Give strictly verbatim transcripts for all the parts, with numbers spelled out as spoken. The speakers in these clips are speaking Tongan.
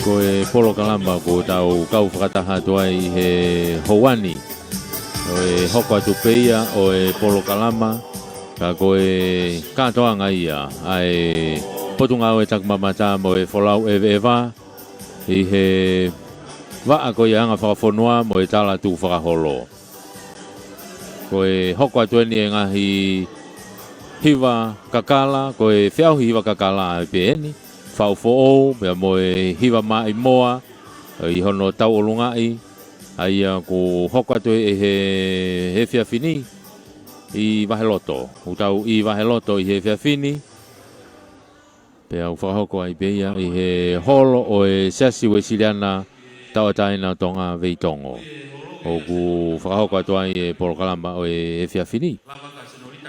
Ko e polokalama kuo tau kau fakataha atu ai he houa ni. ʻO e hoko atu pē ia ʻo e polokalama, ka ko e kātoanga ia ʻa e Potungāue Takimamata mo e Folau ʻEveʻeva ʻi he vaʻa ko ia anga fakafonua mo e tala tuʻufakaholo. Ko e hoko atu eni e ngaahi hiva kakala, ko e feʻauhi hiva kakala ʻa e pē eni, faʻu foʻou, pea mo e hiva maʻimoa, ʻi hono tauʻolungaʻi, ʻa ia kuo hoko atu he, he, he efiafi ni ʻi Vaheloto. ʻOku tau ʻi Vaheloto ʻi he efiafi ni, pea ʻoku fakahoko ai pē ia ʻi he holo ʻo e Siasi Uesiliana Tauʻatāina ʻo Tonga Veitongo. ʻOku fakahoko atu ai e polokalama ʻo e efiafi ni.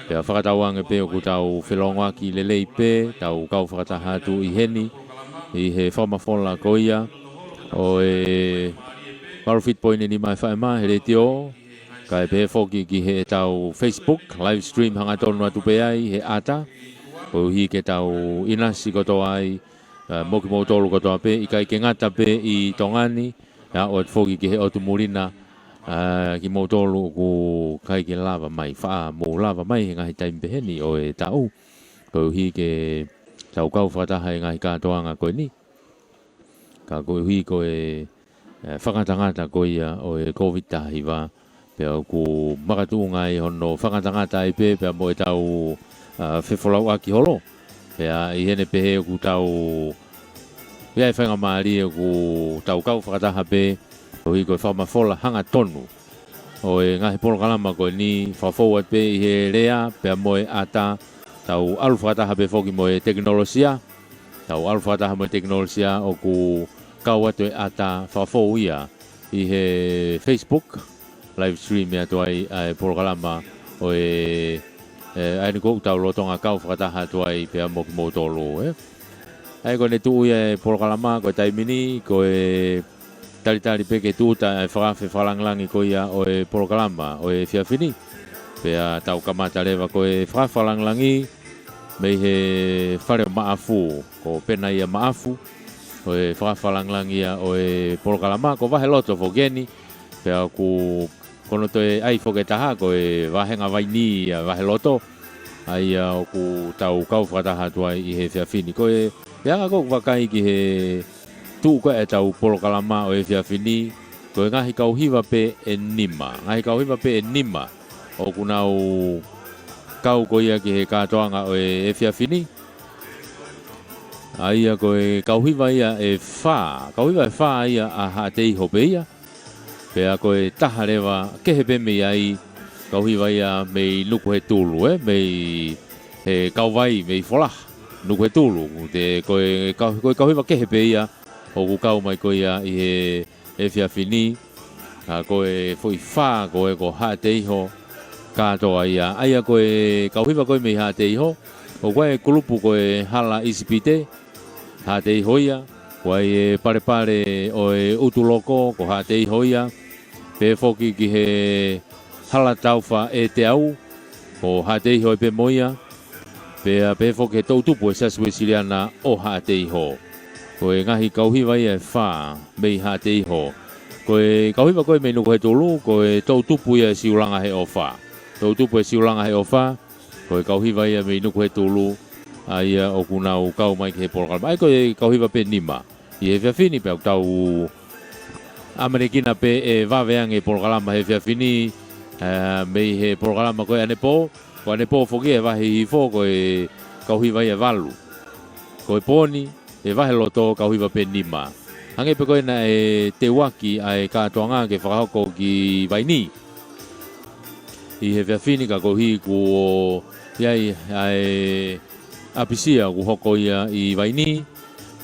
Pea fakatauange pē ʻoku tau felongoaki lelei pē, tau kau fakataha atu ʻi heni, ʻi he fakamafola ko ia ʻo e valu fitu poini nima F M he letiō, kae pehē foki ki heʻetau Facebook, live stream hangatonu atu pē ai he ʻata, koeʻuhi ke tau ʻinasi kotoa ai, ā, mo kimoutolu kotoa pē, ʻikai ke ngata pē ʻi Tonga ni, ʻa ia ʻoku foki ki he ʻotu muli na, ā, kimoutolu ʻoku ʻikai ke lava mai, faʻa mou lava mai he ngaahi taimi peheni ʻo e taʻu, koeʻuhi ke tau kau fakataha he ngaahi kātoanga ko eni. Ka koeʻuhi ko e, e, fakangatangata ko ia ʻo e Covid taha hiva, pea ʻoku makatuʻunga ai hono fakangatangata ai pē, pea mo ʻetau, ā, fefolauʻaki holo. Pea ʻi heʻene pehē ʻoku tau, ʻi ai e faingamālie ʻoku tau kau fakataha pē, koeʻuhi ko e fakamafola hangatonu ʻo e ngaahi polokalama ko eni, fakafou atu pē ʻi he lea, pea mo e ʻata, tau ʻalu fakataha pē foki mo e tekinolosia, tau ʻalu fakataha mo e tekinolosia ʻoku kau atu e ʻata fakafou ia ʻi he Facebook, live stream atu ai ʻa e polokalama ʻo e, e, ʻa eni ʻoku tau lolotonga kau fakataha atu ai pea mo kimoutolu, ē. ʻA ia ko ʻene tuʻu ia e polokalama ko e taimi ni, ko e talitali pē ke tūʻuta e fakaafe fakalangilangi ko ia ʻo e polokalama ʻo e efiafi ni. Pea tau kamata leva ko e fakaafe fakalangilangi mei he fale ʻo Maʻafu, ko Penaia Maʻafu, ko e fakaafe fakalangilangi ia ʻo e polokalama, ko Vaheloto foki eni, pea ʻoku, ko hono toe ʻai foki ʻe taha, ko e vāhenga vaini ia Vaheloto, ʻa ia ʻoku tau kau fakataha atu ai ʻi he efiafi ni. Ko e, pea ʻoku ou vakai ki he tuʻu ko ē ʻetau polokalama ʻo e efiafi ni, ko e ngaahi kau hiva pē ʻe nima. Ngaahi kau hiva pē ʻe nima ʻoku nau kau ko ia ki he kātoanga ʻo e efiafi ni. ʻA ia ko e kau hiva ia ʻe fā. Kau hiva ʻe fā ia ʻa Haʻateiho pē ia. Pea ko e taha leva kehe pē mei ai, kau hiva ia mei Nukuhetulu, ē, mei he kauvai, mei Folaha, Nukuhetulu. Te ko e kau, ko e kau hiva kehe pē ia ʻoku kau mai ko ia ʻi he efiafi ni. Ka ko e foʻi fā ko ē ko Haʻateiho kātoa ia. ʻA ia ko e kau hiva ko ē mei Haʻateiho, ʻoku ʻi ai e kulupu ko e Hala ʻIsipite, Haʻateiho ia, ʻoku ʻi ai e palepale ʻo e ʻUtuloko, ko Haʻateiho ia, pehē foki ki he Hala Taufa ʻEteau, ko Haʻateiho pē mo ia, pea pehē foki he toʻutupu e Siasi Uesiliana ʻo Haʻateiho. Ko e ngaahi kau hiva ia ʻe fā mei Haʻateiho. Ko e kau hiva ko ē mei Nukuhetulu, ko e toʻutupu ia e Siulanga he ʻOfa. Toʻutupu e Siulanga he ʻOfa, ko e kau hiva ia mei Nukuhetulu, ʻa ia ʻoku nau kau mai ki he polokalama. ʻA ia ko e kau hiva pē ʻe nima ʻi he efiafi ni, pea ʻoku tau ʻamanekina pē ʻe vave ange e polokalama he efiafi ni, ā, mei he polokalama ko ē ʻanepō, ko ʻanepō foki ʻe vahe hifo ko e kau hiva ia ʻe valu. Ko e pō ni, ʻe Vaheloto kau hiva pē ʻe nima. Hangē pē ko ē naʻe teuaki ʻa e kātoanga ke fakahoko ki Vaini ʻi he efiafi ni, ka koeʻuhi kuo ʻi ai ʻa e ʻapisia ʻoku hoko ia ʻi Vaini,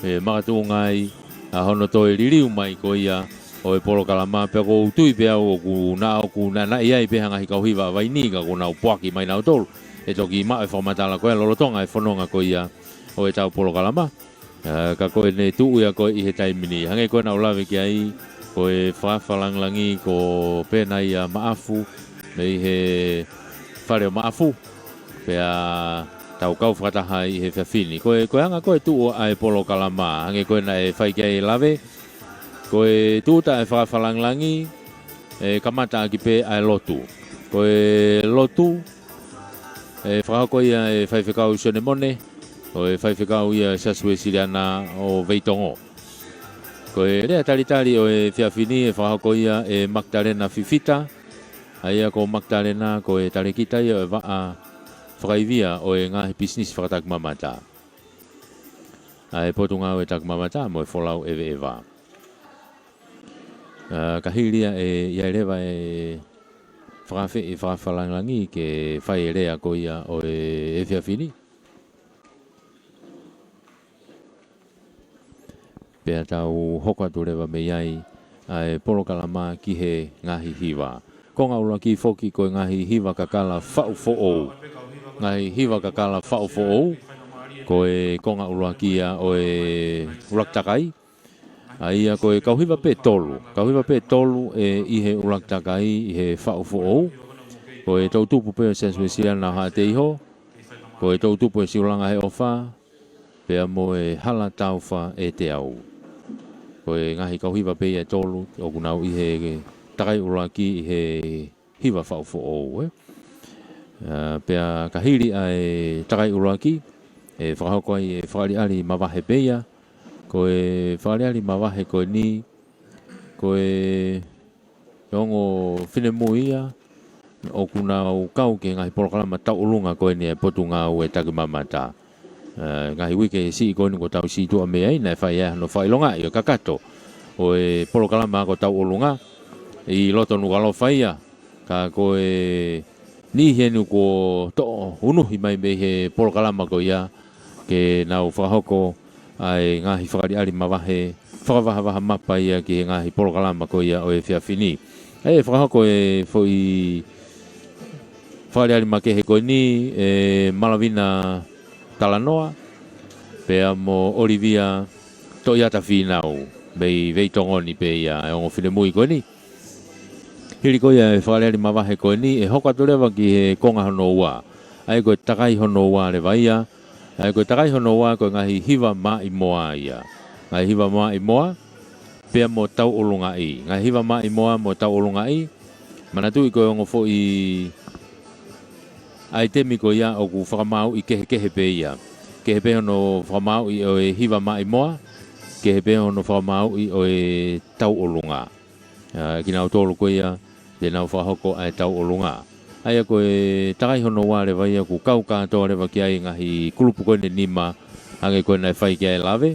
ʻe makatuʻunga ai ʻa hono toe liliu mai ko ia ʻo e polokalama, pea ʻoku ou tui pē au ʻoku na, ʻoku na, na ʻi ai pē ha ngaahi kau hiva ʻa Vaini ka kuo nau poaki mai nautolu. ʻE toki maʻu e fakamatala ko ia lolotonga e fononga ko ia ʻo ʻetau polokalama. Ā, ka ko ʻene tuʻu ia ko ē ʻi he taimi ni. Hangē ko ē naʻa ku lave ki ai, ko e fakaafe fakalangilangi ko Penaia Maʻafu, mei he fale ʻo Maʻafu. Pea tau kau fakataha ʻi he efiafi ni. Ko e, ko e anga ko ē tuʻu ʻa e polokalama, hangē ko ē naʻe fai ki ai e lave. Ko e tūʻuta ʻa e fakafalangilangi, ʻe kamata ʻaki pē ʻa e lotu. Ko e lotu, ʻe fakahoko ia ʻe Faifekau Sione Mone, ko e faifekau ia ʻo e Siasi Uēsiliana ʻo Veitongo. Ko e lea talitali ʻo e efiafi ni ʻe fakahoko ia ʻe Makitalena Fifita, ʻa ia ko Makitalena ko e talēkita ia ʻo e vaʻa fakaivia ʻo e ngaahi pisinisi fakatakimamata ʻa e Potungāue Takimamata mo e Folau ʻEveʻeva. ʻA, ka hili ia ʻe, ʻi ai leva e fakafe-, e fakafalangilangi ke fai e lea ko ia ʻo e efiafi ni. Pea tau hoko atu leva mei ai ʻa e polokalama ki he ngaahi hiva. Konga ʻuluaki foki ko e ngaahi hiva kakala faʻu foʻou. Ngaahi hiva kakala faʻu foʻou. Ko e konga ʻuluaki ia ʻo e ʻuluaki takai. ʻA ia ko e kau hiva pē tolu. Kau hiva pē tolu ʻe ʻi he ʻuluaki takai ʻi he faʻu foʻou. Ko e toʻutupu pē ʻo e Siasi Uēsiliana ʻo Haʻateiho. Ko e toʻutupu ʻo e Siulanga he ʻOfa, pea mo e Hala Taufa ʻe Teau. Ko e ngaahi kau hiva pē ia ʻe tolu, ʻoku nau ʻi he takai ʻuluaki ʻi he hiva faʻu foʻou, ē. ʻA, pea ka hili ʻa e takai ʻuluaki, ʻe fakahoko ai e fakaʻaliʻali mavahe pē ia. Ko e fakaʻaliʻali mavahe ko eni, ko e ongo finemui ia, ʻoku nau kau ki he ngaahi polokalama tauʻolunga ko eni ʻa e Potungāue Takimamata. ʻA, ngaahi uike siʻi ko eni kuo tau sītuʻa mei ai, naʻe fai ai hano fakaʻilongaʻi ʻo e kakato ʻo e polokalama ako tauʻolunga ʻi loto Nukuʻalofa ia. Ka ko e niʻihi eni kuo toʻo unuhi mai mei he polokalama ko ia, ke nau fakahoko ʻa e ngaahi fakaʻaliʻali mavahe, fakavahavaha mapa ia ki he ngaahi polokalama ko ia ʻo e efiafi ni. ʻA ia ʻe fakahoko e foʻi fakaʻaliʻali makehe ko eni ʻe Malavina Talanoa, pea mo ʻOlivia Toʻiata Fīnau, mei Veitongo ni pē ia ʻa e ongo finemui ko eni. Hili ko ia e fakaʻaliʻali mavahe ko eni, ʻe hoko atu leva ki he konga hono ua. ʻA ia ko e takai hono ua leva ia. ʻA ia ko e takai hono ua ko e ngaahi hiva maʻimoa ia. Ngaahi hiva maʻimoa, pea mo tauʻolungaʻi. Ngaahi hiva maʻimoa mo tauʻolungaʻi. Manatuʻi ko e ongo foʻi ʻaitemi ko ia ʻoku fakamāuʻi kehekehe pē ia. Kehe pē hono fakamāuʻi ʻo e hiva maʻimoa, kehe pē hono fakamāuʻi ʻo e tauʻolunga. ʻA, kinautolu ko ia te nau fakahoko ʻa e tauʻolunga. ʻA ia ko e takai hono ua leva ia ʻoku kau kātoa leva ki ai ngaahi kulupu ko eni ʻe nima, hangē ko ē naʻe fai ki ai e lave.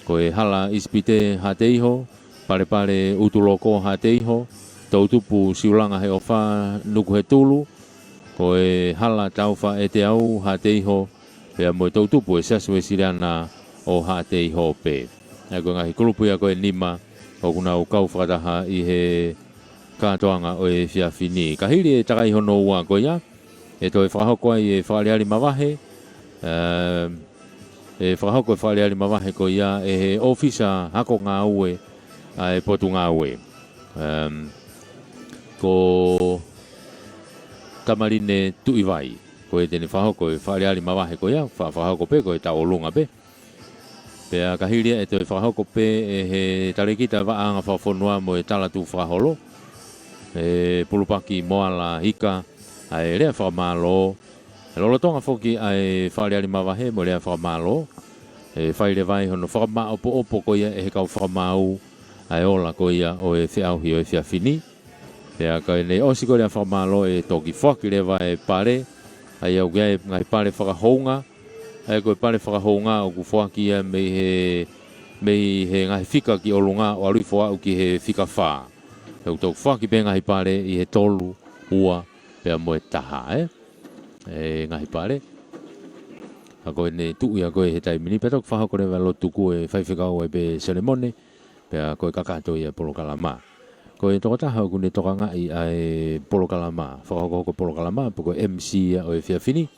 Ko e Hala ʻIsipite Haʻateiho, Palepale ʻUtuloko Haʻateiho, Toʻutupu Siulanga he ʻOfa Nukuhetulu, ko e Hala Taufa ʻe Teau Haʻateiho, pea mo e toʻutupu ʻo e Siasi Uēsiliana ʻo Haʻateiho pē. ʻA ia ko e ngaahi kulupu ia ko ē ʻe nima ʻoku nau kau fakataha ʻi he kātoanga ʻo e efiafi ni. Ka hili e takai hono ua ko ia, ʻe toe fakahoko ai e fakaʻaliʻali mavahe, ʻa, ʻe fakahoko e fakaʻaliʻali mavahe ko ia ʻe he ʻōfisa ako ngāue ʻa e Potungāue, ʻa, ko Tamaline Tuʻivai. Ko ia te ne fakahoko e fakaʻaliʻali mavahe ko ia, fa-, fakahoko pē ko e tauʻolunga pē. Pea ka hili ia ʻe toe fakahoko pē ʻe he talēkita vaʻa anga fakafonua mo e tala tuʻu fakaholo, ʻe Pulupaki Moala Ika, ʻa e lea fakamālō. Lolotonga foki ʻa e fakaʻaliʻali mavahe mo e lea fakamālō, ʻe fai leva ai hono fakamāʻopoʻopo ko ia ʻe he kau fakamaau ʻa e ola ko ia ʻo e feʻauhi ʻo e efiafi ni. Pea ka ne ʻosi ko ia e lea fakamālō ʻe toki foaki leva e pale, ʻa ia ʻoku ʻi ai e ngaahi pale fakahounga, ʻa ia ko e pale fakahounga ʻoku foaki ia mei he, mei he ngaahi fika ki ʻolunga ʻo ʻalu hifo ʻo aʻu ki he fika fā. ʻOku toki foaki pē ngaahi pale ʻi he tolu, ua, pea mo e taha, ē? E ngaahi pale. Ka ko ʻene tuʻu ia ko ē he taimi ni, pea toki fakahoko leva e lotu, tuku e faifekau ai pē Sione Mone, pea ko e kakato ia e polokalama. Ko e tokotaha ʻoku ne tokangaʻi ʻa e polokalama, fakahokohoko polokalama, pe ko e M C ia ʻo e efiafi ni,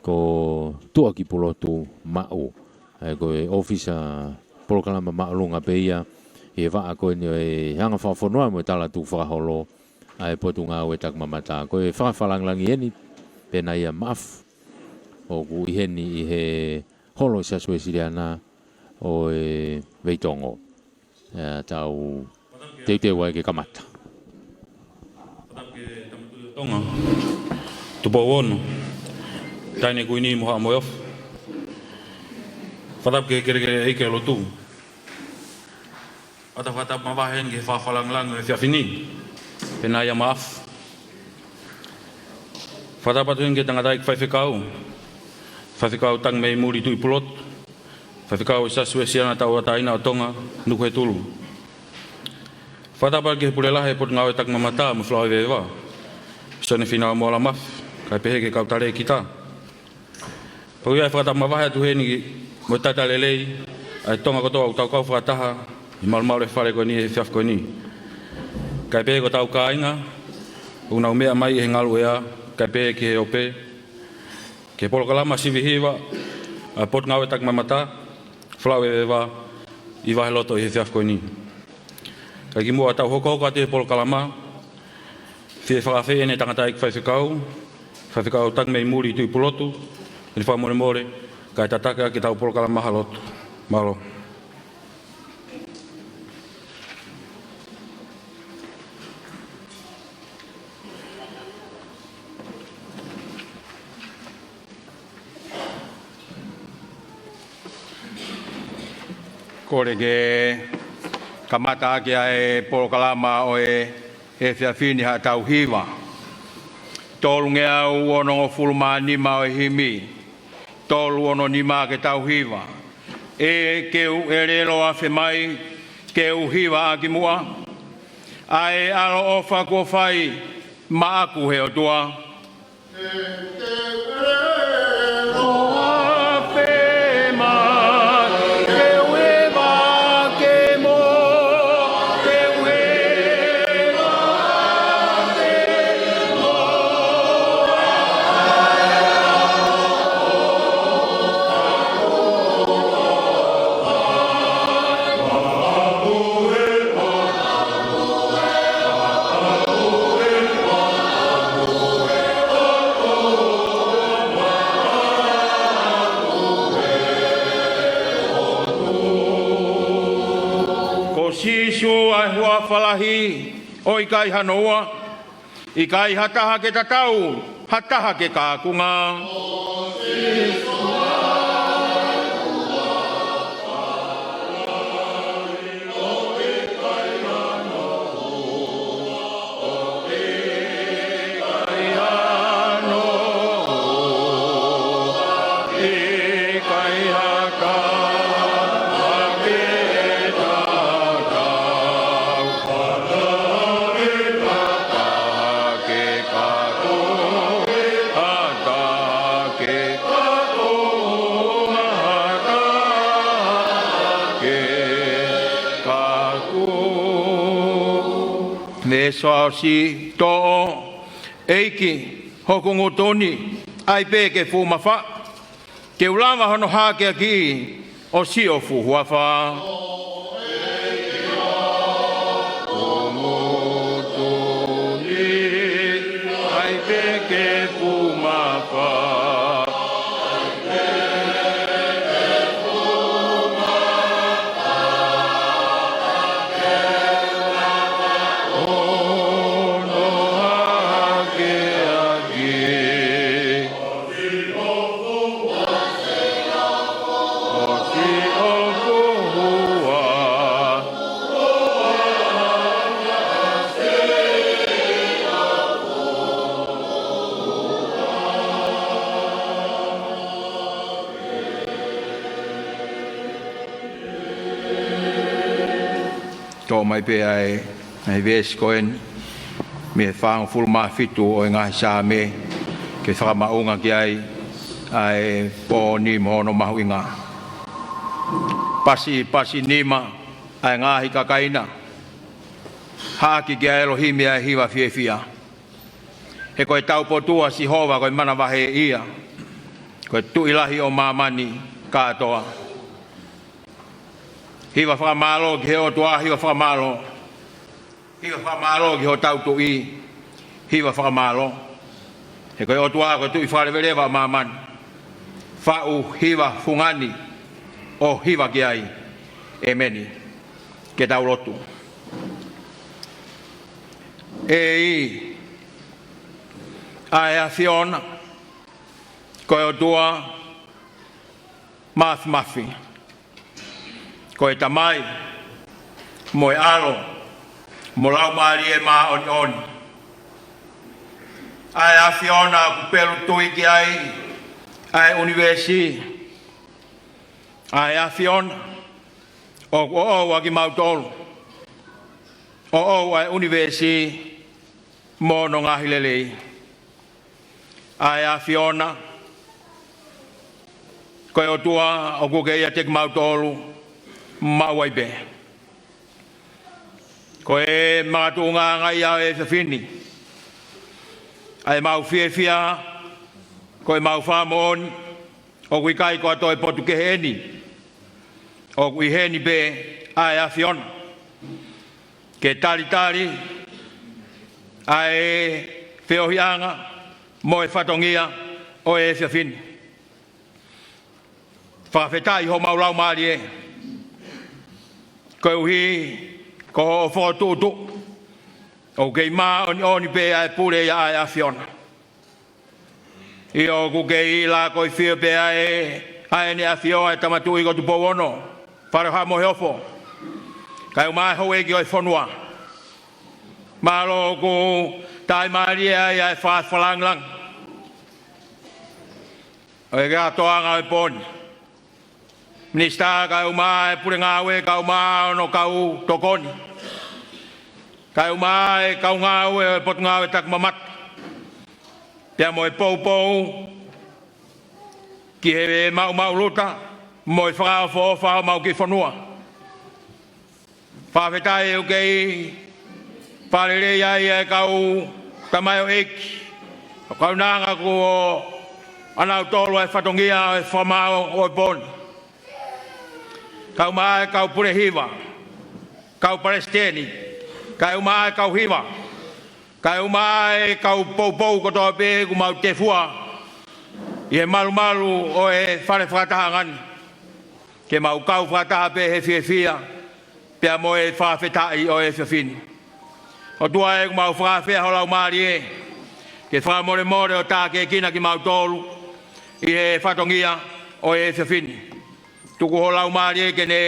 ko Tuʻakipulotu Maʻu. ʻA ia ko e ʻōfisa polokalama māʻolunga pē ia ʻi he vaʻa ko eni ʻo e anga fakafonua mo e tala tuʻu fakaholo ʻa e Potungāue Takimamata. Ko e fakafalangilangi eni, pea naʻe ʻi ai e maʻafu ʻoku ʻi heni ʻi he holo ʻo e Siasi Uēsiliana ʻo e Veitongo. ʻE, tau teuteu ai ke kamata. Fakatapu ki he Tama Tui ʻo Tonga, Tupou Ono, Taʻahine Kuini mo Haʻa Moheofo. Fakatapu ki he kelekele ʻeiki ʻo e lotu. ʻOatu e fakatapu mavahe heni ki he fakafakalāngilangi ʻo e efiafi ni, Penaia Maʻafu. Fakatapu atu heni ki he tangataʻeiki faifekau, Faifekau Tangimeimuli Tuʻipulotu, Faifekau ʻo e Siasi Uēsiliana Tauʻatāina ʻo Tonga, Nukuhetulu. Fakatapu atu ki he Pule Lahi ʻo e Potungāue Takimamatā mo e Falaʻoiveva, Sione Fīnau Moala Mafi, kae pehē ki he kau talēkita. Pea ʻoku ʻi ai e fakatapu mavahe atu heni mo e talitali lelei ʻa e Tonga kotoa ʻoku tau kau fakataha ʻi he malumalu ʻo e fale ko eni ʻi he efiafi ko eni. Kae pehē ki hotau kāinga ʻoku nau meʻa mai ʻi he ngaluʻea, kae pehē ki he ope, ki he polokalama sivi hiva ʻa e Potungāue Takimamatā, Falaʻoiveva ʻi Vaheloto ʻi he efiafi ko eni. Kae kimuʻa tau hokohoko atu he polokalama, fie fakaafeʻi ʻeni e tangataʻeiki faifekau, Faifekau Tangimeimuli Tuʻipulotu, ke ne fakamolemole, kae tataki ʻaki ʻetau polokalama ha lotu. Mālō. Kole ke kamata ʻaki ʻa e polokalama ʻo e efiafi ni haʻatau hiva. Tolungeau onongofulu mā nima ʻo e himi. Tolu ono nima ke tau hiva. ʻE ke u ʻelelo afe mai, ke u hiva ʻaki muʻa. ʻA e ʻaloʻofa kuo fai maʻaku he ʻOtua. Ko Sīsū ʻa e huafa lahi ʻo ʻikai hano ua, ʻikai ha taha ke tatau, ha taha ke kākunga. Veesi ʻosi. Toʻo, ʻEiki, hoku ngutu ni, ʻai pē ke fuʻu mafaʻa, ke u lava hono hakeakiʻi ʻo sio fuʻu huafa. ʻAi pē ke fuʻu mafaʻa. Hono hakeakiʻi. Toʻo mai pē ʻa e, ʻa e veesi ko eni mei he fāngofulu mā fitu ʻo e ngaahi Saame, ke fakamaʻunga ki ai ʻa e pō ni mo hono mahuʻinga. Pasipasi nima ʻa e ngaahi kakai na, haʻaki kia ʻElohimi ʻa e hiva fiefia. He ko e taupotu ʻa Sihova ko e manavahē ia, ko e Tuʻi lahi ʻo māmani kātoa. Hiva fakamālō ki he ʻOtua, hiva fakamālō. Hiva fakamālō ki hotau Tuʻi, hiva fakamālō. He ko e ʻOtua ko e Tuʻi fakaleveleva ʻo māmani. faʻu hiva fungani ʻo hiva ki ai. ʻEmeni. Ke tau lotu. ʻEiki, ʻa e ʻAfiona, ko e ʻOtua Māfimafi, ko e Tamai, mo e ʻAlo, mo e Laumālie Māʻoniʻoni. ʻA e ʻAfiona ʻoku pelu tui ki ai ʻa e ʻunivēsi. ʻA e ʻAfiona ʻoku ʻoʻou ʻa kimautolu, ʻoʻou ʻa e ʻunivēsi mo hono ngaahi lelei. ʻA e ʻAfiona, ko e ʻOtua ʻoku ke ʻiate kimautolu maʻu ai pē. Ko e makatuʻunga ia ʻo e efiafi ni, ʻa ʻemau fiefia, ko ʻemau fakamoʻoni ʻoku ʻikai ko ha toe potu kehe ʻeni, ʻoku ʻi heni pē ʻa e ʻAfiona ke talitali ʻa e feohiʻanga mo e fatongia ʻo e efiafi ni. Fakafetaʻi homau laumālie, koeʻuhi ko hoʻo fokotuʻutuʻu ʻoku kei māʻoniʻoni pē ʻa e pule ia ʻa e ʻAfiona. ʻIo, ʻoku kei lakoifio pē ʻa e, ʻa ʻEne ʻAfio ʻa e Tama Tuʻi ko Tupou Ono, Fale Haʻa Moheofo, kae ʻumaʻā e houʻeiki ʻo e fonua. Mālō ʻoku taʻimālie ai ʻa e fakafalangilangi ʻo e kātoanga ʻo e pō ni. Minisitā kae ʻumaʻā e pule ngāue kae ʻumaʻā hono kau tokoni, kae ʻumaʻā e kau ngāue ʻo e Potungāue Takimamata, pea mo e poupou ki he maʻumaʻuluta mo e fakaʻofoʻofa ʻo homau kiʻi fonua. Fakafetaʻi ʻoku kei fakalelei ai ʻa e kau tamaioʻeiki, ʻo kaunanga kuo ʻanautolu ʻa e fatongia ʻo e fakamaau ʻo e pō ni, kae ʻumaʻā e kau pule hiva, kau palesiteni, kae ʻumaʻā e kau hiva, kae ʻumaʻā e kau poupou kotoa pē ʻoku mau tefua ʻi he malumalu ʻo e fale fakatahaʻanga ni, ke mau kau fakataha pē he fiefia pea mo e fakafetaʻi ʻo e efiafi ni. ʻOtua ē, ʻoku mau fakaafeʻi ho Laumālie ke fakamolemole ʻo tākiekina kimautolu ʻi he fatongia ʻo e efiafi ni. Tuku ho Laumālie ke ne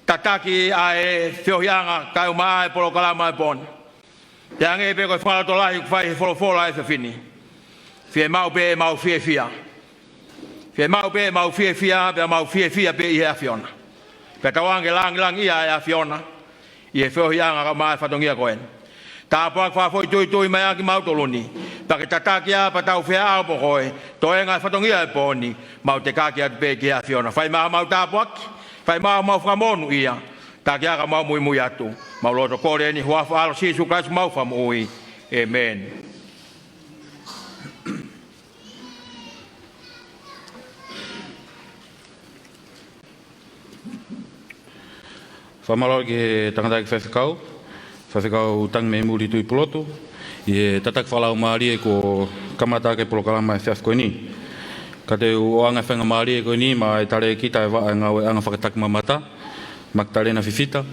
tataki ʻa e feohiʻanga kae ʻumaʻā e polokalama ʻo e pō ni. Pea hangē pē ko e fakalotolahi ʻoku fai he folofola ʻo e efiafi ni, fiemaʻu pē ʻemau fiefia. Fiemaʻu pē ʻemau fiefia, pea mau fiefia pē ʻi he ʻAfiona. Pea tauange ke langilangiʻia ʻa e ʻAfiona ʻi he feohiʻanga kae ʻumaʻā e fatongia ko eni. Tāpuaki fakafoʻituitui mai ʻa kimautolu ni, pea ke tataki ā pea tau feʻao mo koe, toenga e fatongia ʻo e pō ni, mau tekaki atu pē ki he ʻAfiona. Fai mai homau tāpuaki, fai mai homau fakamonūʻia, taki ā ka mau muimui atu. Mau loto kole eni ʻi he huafa ʻo Sīsū Kalaisi homau Fakamoʻui. ʻEmeni. Fakamālō ki he tangataʻeiki faifekau, Faifekau Tangimemuli Tuʻipulotu, ʻi he tataki fakalaumālie kuo kamata ʻaki e polokalama ʻo e efiafi ko eni. Ka te u ʻoange e faingamālie ko eni maʻa e talēkita ʻo e vaʻa ʻo e ngāueʻanga fakatakimamata, Makitalena Fifita,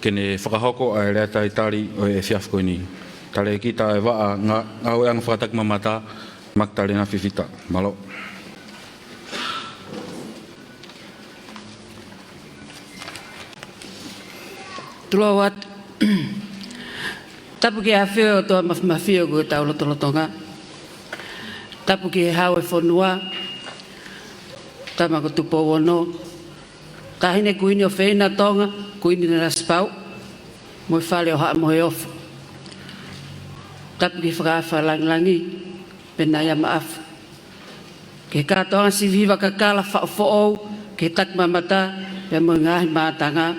ke ne fakahoko ʻa e lea talitali ʻo e efiafi ko eni. Talēkita ʻo e vaʻa ngā-, ngāueʻanga fakatakimamata, Makitalena Fifita. Mālō. Tulou atu. Tapu ki he ʻAfio ʻOtua Māfimafi ʻoku ʻi hotau lotolotonga. Tapu ki he Hau ʻo e fonua, Tama ko Tupou Ono, Taʻahine Kuini ʻofeina Tonga, Kuini Nanasipauʻu, mo e Fale ʻo Haʻa Moheofo. Tapu ki he Fakaafa Langilangi, Penaia Maʻafu, ki he kātoanga sivihiva kakala fakafoʻou, ki he takimamata, pea mo e ngaahi mātanga,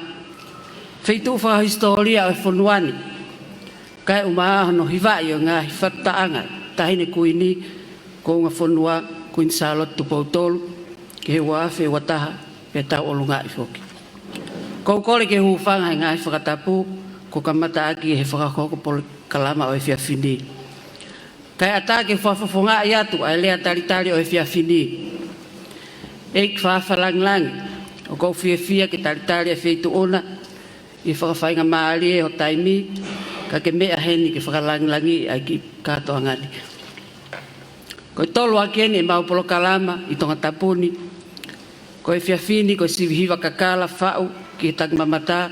feituʻu fakahisitōlia ʻo e fonua ni, kae ʻumaʻā hono hivaʻi ʻo e ngaahi fakataʻanga Taʻahine Kuini Kuonga Fonua, Kuini Sālote Tupou Tolu, ki he ua afe ua taha, pea tau ʻolungaʻi foki. ʻOku ou kole ke u hūfanga he ngaahi fakatapu kuo kamata ʻaki ʻe he fakahokohoko polokalama ʻo e efiafi ni, kae ʻatā ke u fakafofongaʻi atu ʻa e lea talitali ʻo e efiafi ni. ʻEiki Fakafalangilangi, ʻoku ou fiefia ke talitali ʻa e feituʻu na ʻi he fakafaingamālie ho taimi, ka ke meʻa heni ke fakalangilangiʻi ʻa e kiʻi kātoanga ni. Ko e tolu ʻaki eni ʻemau polokalama ʻi Tongatapu ni. Ko e efiafi ni ko e sivi hiva kakala faʻu ki he takimamata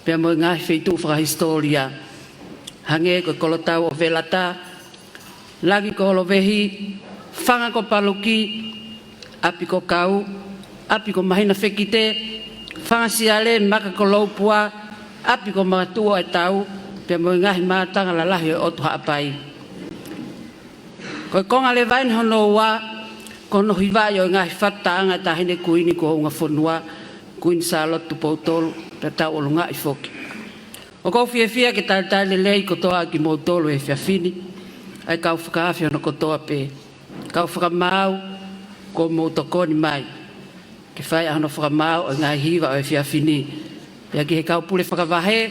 pea mo e ngaahi feituʻu fakahisitōlia, hangē ko e Kolotau ʻo Velata, Langi ko Olovehi, Fanga ko Paluki, ʻApi ko Kau, ʻApi ko Mahina Fekite, Fanga Siale, Maka ko Loupua, ʻApi ko Makatuʻu ʻo e Tau, pea mo e ngaahi mātanga lalahi ʻo e ʻOtu Haʻapai. Ko e konga leva eni hono ua, ko hono hivaʻi ʻo e ngaahi fatu taʻanga ʻa e Taʻahine Kuini kuo ungafonua, Kuini Sālote Tupou Tolu, pea tauʻolungaʻi foki. ʻOku ou fiefia ke talitali lelei kotoa kimoutolu he efiafi ni, ʻa e kau fakaafe hono kotoa pē. Kau fakamaau, kuo mou tokoni mai ke fai ʻa hono fakamaau ʻo e ngaahi hiva ʻo e efiafi ni. Pea ki he kau pule fakavahe,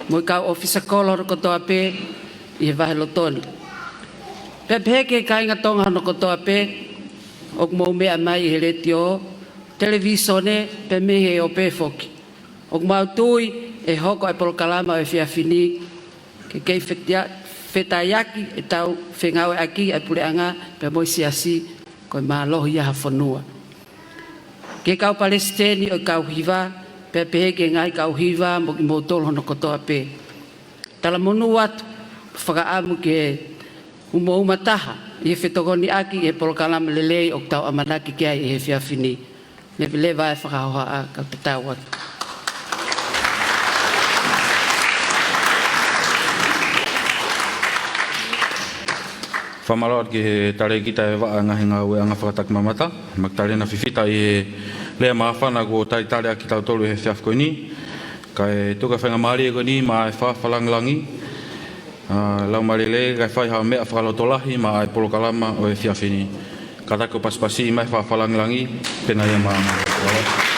mo e kau ʻōfisa kolo hono kotoa pē ʻi he vaheloto ni. Pea pehē ki he kāinga Tonga hono kotoa pē, ʻoku mou meʻa mai ʻi he letiō, televīsone, pea mei he ope foki. ʻOku mau tui ʻe hoko ʻa e polokalama ʻo e efiafi ni ke kei fetia-, fetaiaki ʻetau fengāueʻaki ʻa e puleʻanga pea mo e siasi, ko e mālohi ia ha fonua. Ki he kau palesiteni ʻo e kau hiva, pea pehē ki he ngaahi kau hiva mo kimoutolu hono kotoa pē. Talamonū atu, fakaʻamu ke umauma taha ʻi he fetokoniʻaki ʻi he polokalama lelei ʻoku tau ʻamanaki ki ai ʻi he efiafi ni. Leveleva e fakahohaʻa, kau tatau atu. Fakamālō atu ki he talēkita ʻo e vaʻa ngaahi ngāueʻanga fakatakimamata, Makitalena Fifita, ʻi he lea māfana kuo talitali ʻaki kitautolu he efiafi ko eni. Kae tuku ʻa e faingamālie ko eni maʻa e Fakafalangilangi, ʻa, Laumālie Lelei, kae fai ha meʻa fakalotolahi maʻa e polokalama ʻo e efiafi ni. Kātaki ʻo pasipasi mai Fakafalangilangi, pea ʻomai ia maʻa.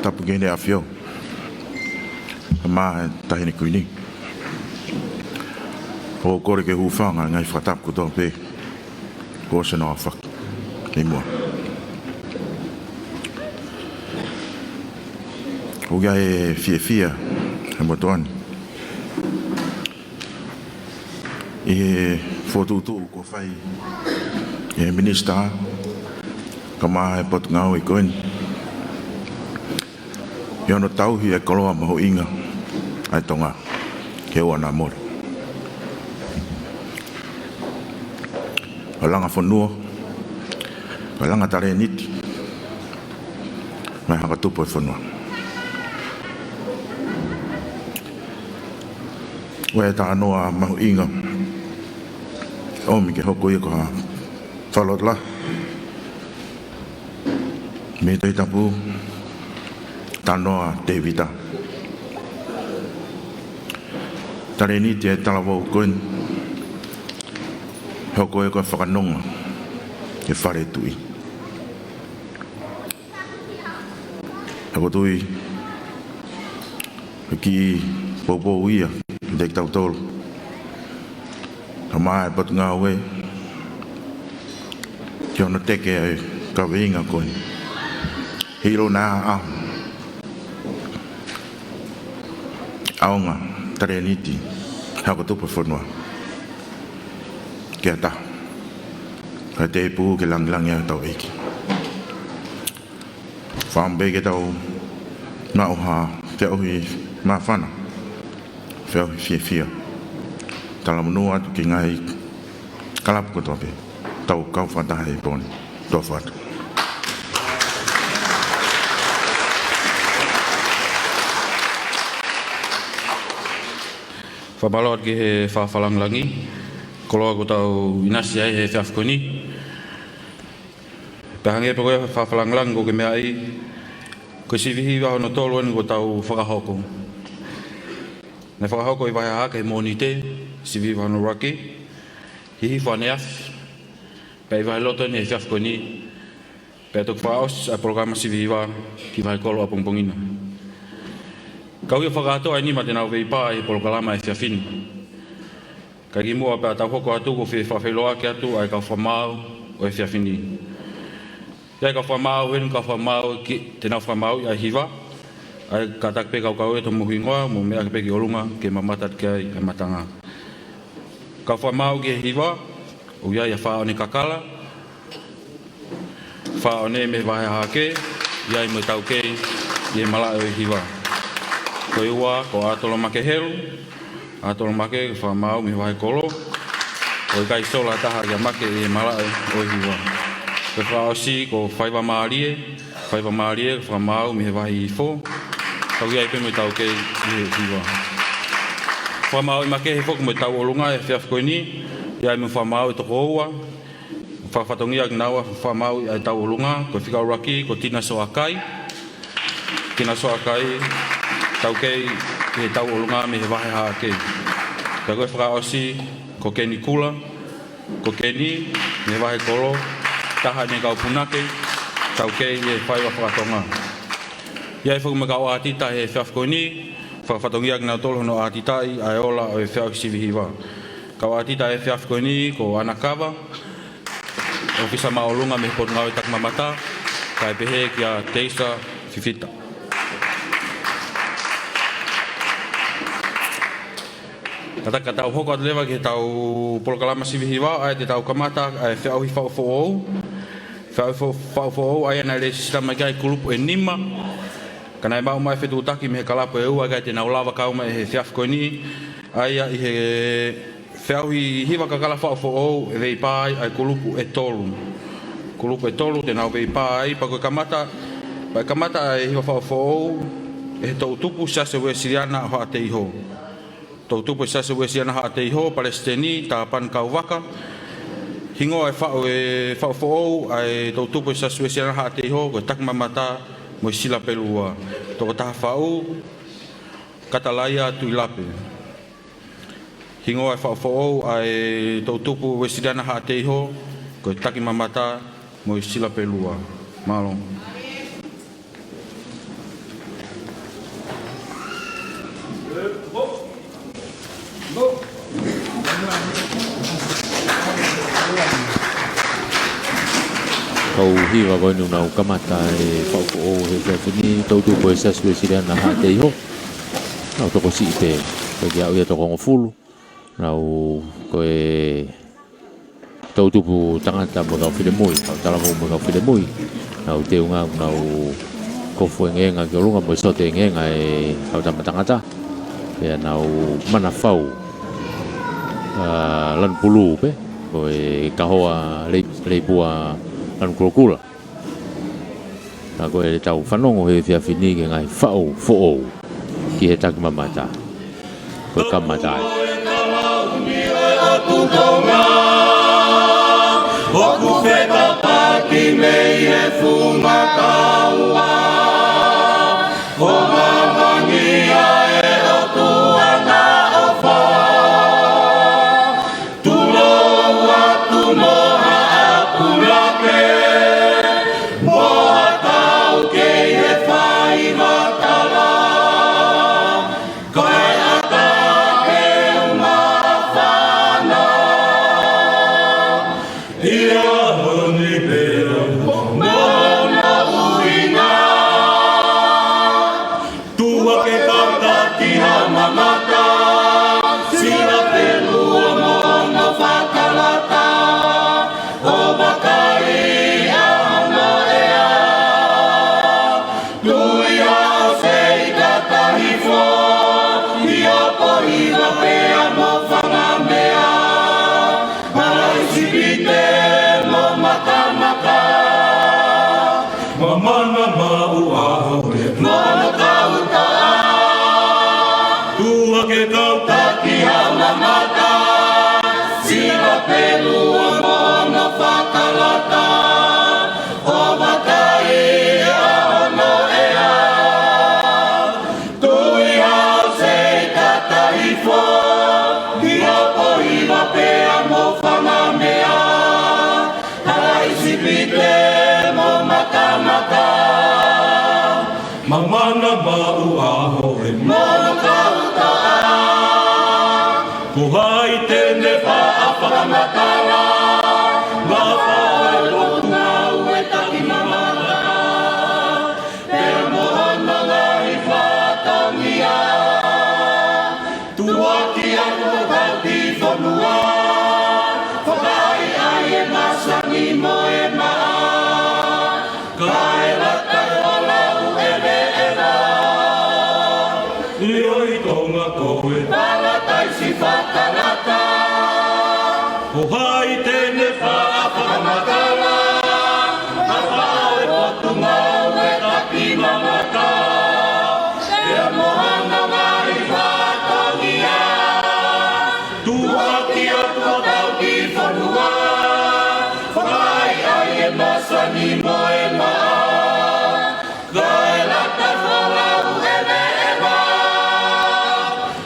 Tapu ki Heʻene ʻAfio, Tamai Taʻahine Kuini. ʻOku ou kole ke u hūfanga he ngaahi fakatapu kotoa pē kuo ʻosi hono aofaki ʻi muʻa. ʻOku ʻi ai e fiefia he motuʻa ni ʻi he fokotuʻutuʻu kuo fai ʻe he Minisitā, kae ʻumaʻā e Potungāue ko eni, ʻi hono tauhi e koloa mahuʻinga ʻa e Tonga ke ʻoua naʻa mole. ʻO langa fonua, ʻo langa talēniti, mo e hako tupu e fonua. ʻOku ʻi ai e talanoa mahuʻinga ʻomi ke hoko ia ko ha fakalotolahi mei he Tohi Tapu, talanoa Tēvita. Talēniti e talavou ko eni, hoko ia ko e fakanonga ki he fale tuʻi. ʻOku ou tui ko e kiʻi poupou ia kiate kitautolu, kae ʻumaʻā e Potungāue, ki hono teke e kaveinga ko eni. Heiʻilo naʻa ʻaonga talēniti, hako tupu e fonua, ke ʻatā, kae tēpū ke langilangiʻia hotau ʻEiki. Fakaʻamu pē ke tau maʻu ha feʻauhi māfana, feʻauhi fiefia. Talamonū atu ki he ngaahi kalapu kotoa pē, tau kau fakataha he pō ni. Tofa atu. Fakamālō atu ki he Fakafalangilangi, koloa kuo tau ʻinasi ai he efiafi ko eni. Pea hangē pē ko ia Fakafalangilangi ʻoku ke meaʻi, ko e sivi hiva hono tolu eni kuo tau fakahoko. Naʻe fakahoko ʻi Vaheʻahake he Mōnite, sivi hiva hono ʻuluaki. ʻi he hifo ʻaneafi, pea ʻi he vaheloto ʻeni he efiafi ko ʻeni, pea toki fakaʻosi ʻa e polokalama sivi hiva ki he vahekolo ʻapongipongi na. Ka ʻoku ʻikai fakakātoa ʻeni mei he nau veipā ʻi he polokalama efiafi ni. Ka kimuʻa pea tau hoko atu, ʻoku ou fie fakafeʻiloaki atu ʻa e kau fakamaau ʻo e efiafi ni. ʻI ai e kau fakamaau, heni kau fakamaau ki, te nau fakamaauʻi ʻa e hiva, ʻa ia kātaki pē kau kau e tomuhingoa, mo meʻa ke pē ki ʻolunga, ke mamata ki ai ʻa e matanga. Kau fakamaau ki he hiva, ʻoku ʻi ai ʻa Faʻone Kakala, Faʻone mei he Vahe Hahake, ʻi ai mo e taukei ʻi he malaʻe ʻo e hiva. Ko e ua, ko ʻAtolo Makehelu, ʻAtolo Make, fakamaau mei he vahekolo, ʻoku ʻikai sola ha taha kia Make ʻi he malaʻe ʻo e hiva. Ko e fakaʻosi, ko Faivamālie, Faivamālie, fakamaau mei he Vahe Hihifo, ʻoku ʻi ai pē mo e taukei ʻi he hiva. Fakamaauʻi makehe foki mo e tauʻolunga he efiafi ko ʻeni, ʻi ai mo e fakamaau ʻe toko ua, fakafatongia kinaua, fakamaau ʻa e tauʻolunga, ko e fika ʻuluaki, ko Tina Soakai. Tina Soakai, taukei ʻi he tauʻolunga mei he Vahe Hahake. Pea ko e fakaʻosi, ko Keni Kula, ko Keni, mei he vahekolo, taha ʻene kau punake, taukei ʻi he faiva fakatonga. ʻI ai foki mo e kau ʻātita he efiafi ko ʻeni, fakafatongia kinautolu hono ʻātitaʻi ʻa e ola ʻo e feʻauhi sivi hiva. Kau ʻātita he efiafi ko ʻeni, ko ʻAna Kava, ʻōfisa māʻolunga mei he Potungāue Takimamata, kae pehē kia Teisa Fifita. Kātaki ka tau hoko atu leva ki heʻetau polokalama sivi hiva, ʻa ia te tau kamata ʻa e feʻauhi faʻu foʻou. Feʻauhi faʻu, faʻu foʻou, ʻa ia naʻe lēsisita mai ki ai e kulupu ʻe nima. Ka naʻe maʻu mai e fetuʻutaki mei he kalapu ʻe ua, ʻikai te nau lava kau mai he efiafi ko ʻeni. ʻA ia ʻi he feʻauhi hiva kakala faʻu foʻou ʻe veipā ai ʻa e kulupu ʻe tolu. Kulupu ʻe tolu te nau veipā ai, pea ko e kamata, pea kamata ʻa e hiva faʻu foʻou ʻe he toʻutupu Siasi Uēsiliana ʻo Haʻateiho. Toʻutupu ʻo e Siasi Uēsiliana Haʻateiho, Palesiteni Tāpani Kauvaka. Hingoa ʻo e faʻu, ʻo e faʻu foʻou ʻa e toʻutupu ʻo e Siasi Uēsiliana Haʻateiho, ko e Takimamata mo e Silapelua. Tokotaha faʻu, Katalaia Tuilape. Hingoa ʻo e faʻu foʻou ʻa e toʻutupu Uēsiliana Haʻateiho, ko e Takimamata mo e Silapelua. Mālō. Kau hiva ko ʻeni ʻoku nau kamata e faʻu foʻou he efiafi ni, toʻutupu ʻo e Siasi Uēsiliana Haʻateiho. Nau tokosiʻi pē, ko e kiʻi aʻu ia toko hongofulu. Nau, ko e toʻutupu tangata mo e kau finemui, kau talavou mo e kau finemui. Nau teunga, nau kofu engeenga ki ʻolunga mo e sote engeenga ʻe he kau tama tangata. Pea nau mana fau, ʻa, lanu pulū pē, ko e kahoa lei-, leipua lanu kulokula. Ka ko e tau fanongo he efiafi ni ki he ngaahi faʻu foʻou ki he Takimamata. Ko e kamata ai. ʻOku fetapaki mei he funga kaua, ʻo mamangia e ʻOtua na ʻofa. Tulou atu mo ha ʻakulake, mo ha taukei he faiva tala, kae ʻatā ke u māfana. ʻI he ʻaho ni pea mo hono ʻuhinga. Tuʻu hake kau taki ha mamata, Silapelua mo hono fakalata, ʻo vakai ʻa hono ʻea. Tui ʻa ʻOsei Katahifo, ʻi ʻOpohiva pea mo Fangamea, ʻAisipite mo Makamaka. Mamana maʻu ʻa hono kautaha. Tuʻu hake kau taki ha mamata, Silapelua mo hono fakalata, ʻo vakai ʻa hono ʻea. Tui ʻa ʻOsei Katahifo, ʻi ʻOpohiva pea mo Fanga Mamana maʻu ʻaho e molo kau toʻa. Ko hai te ne faʻa fakamatala, ngā faʻo e Potungāue Takimamata, pea mo hono ngaahi fatongia. Tuʻuaki ʻa hotau kiʻi fonua, fakaʻaiʻai e masani mo e maʻa, kae lata e folau ʻeveʻeva. ʻIo ʻi Tonga ko e palataisi fakalata. Ko hai te ne faʻa fakamatala, ngā faʻo e Potungāue Takimamata, pea mo hono ngaahi fatongia. Tuʻuaki ʻa hotau kiʻi fonua, fakaʻaiʻai e masani mo e maʻa, kae lata e folau ʻeveʻeva.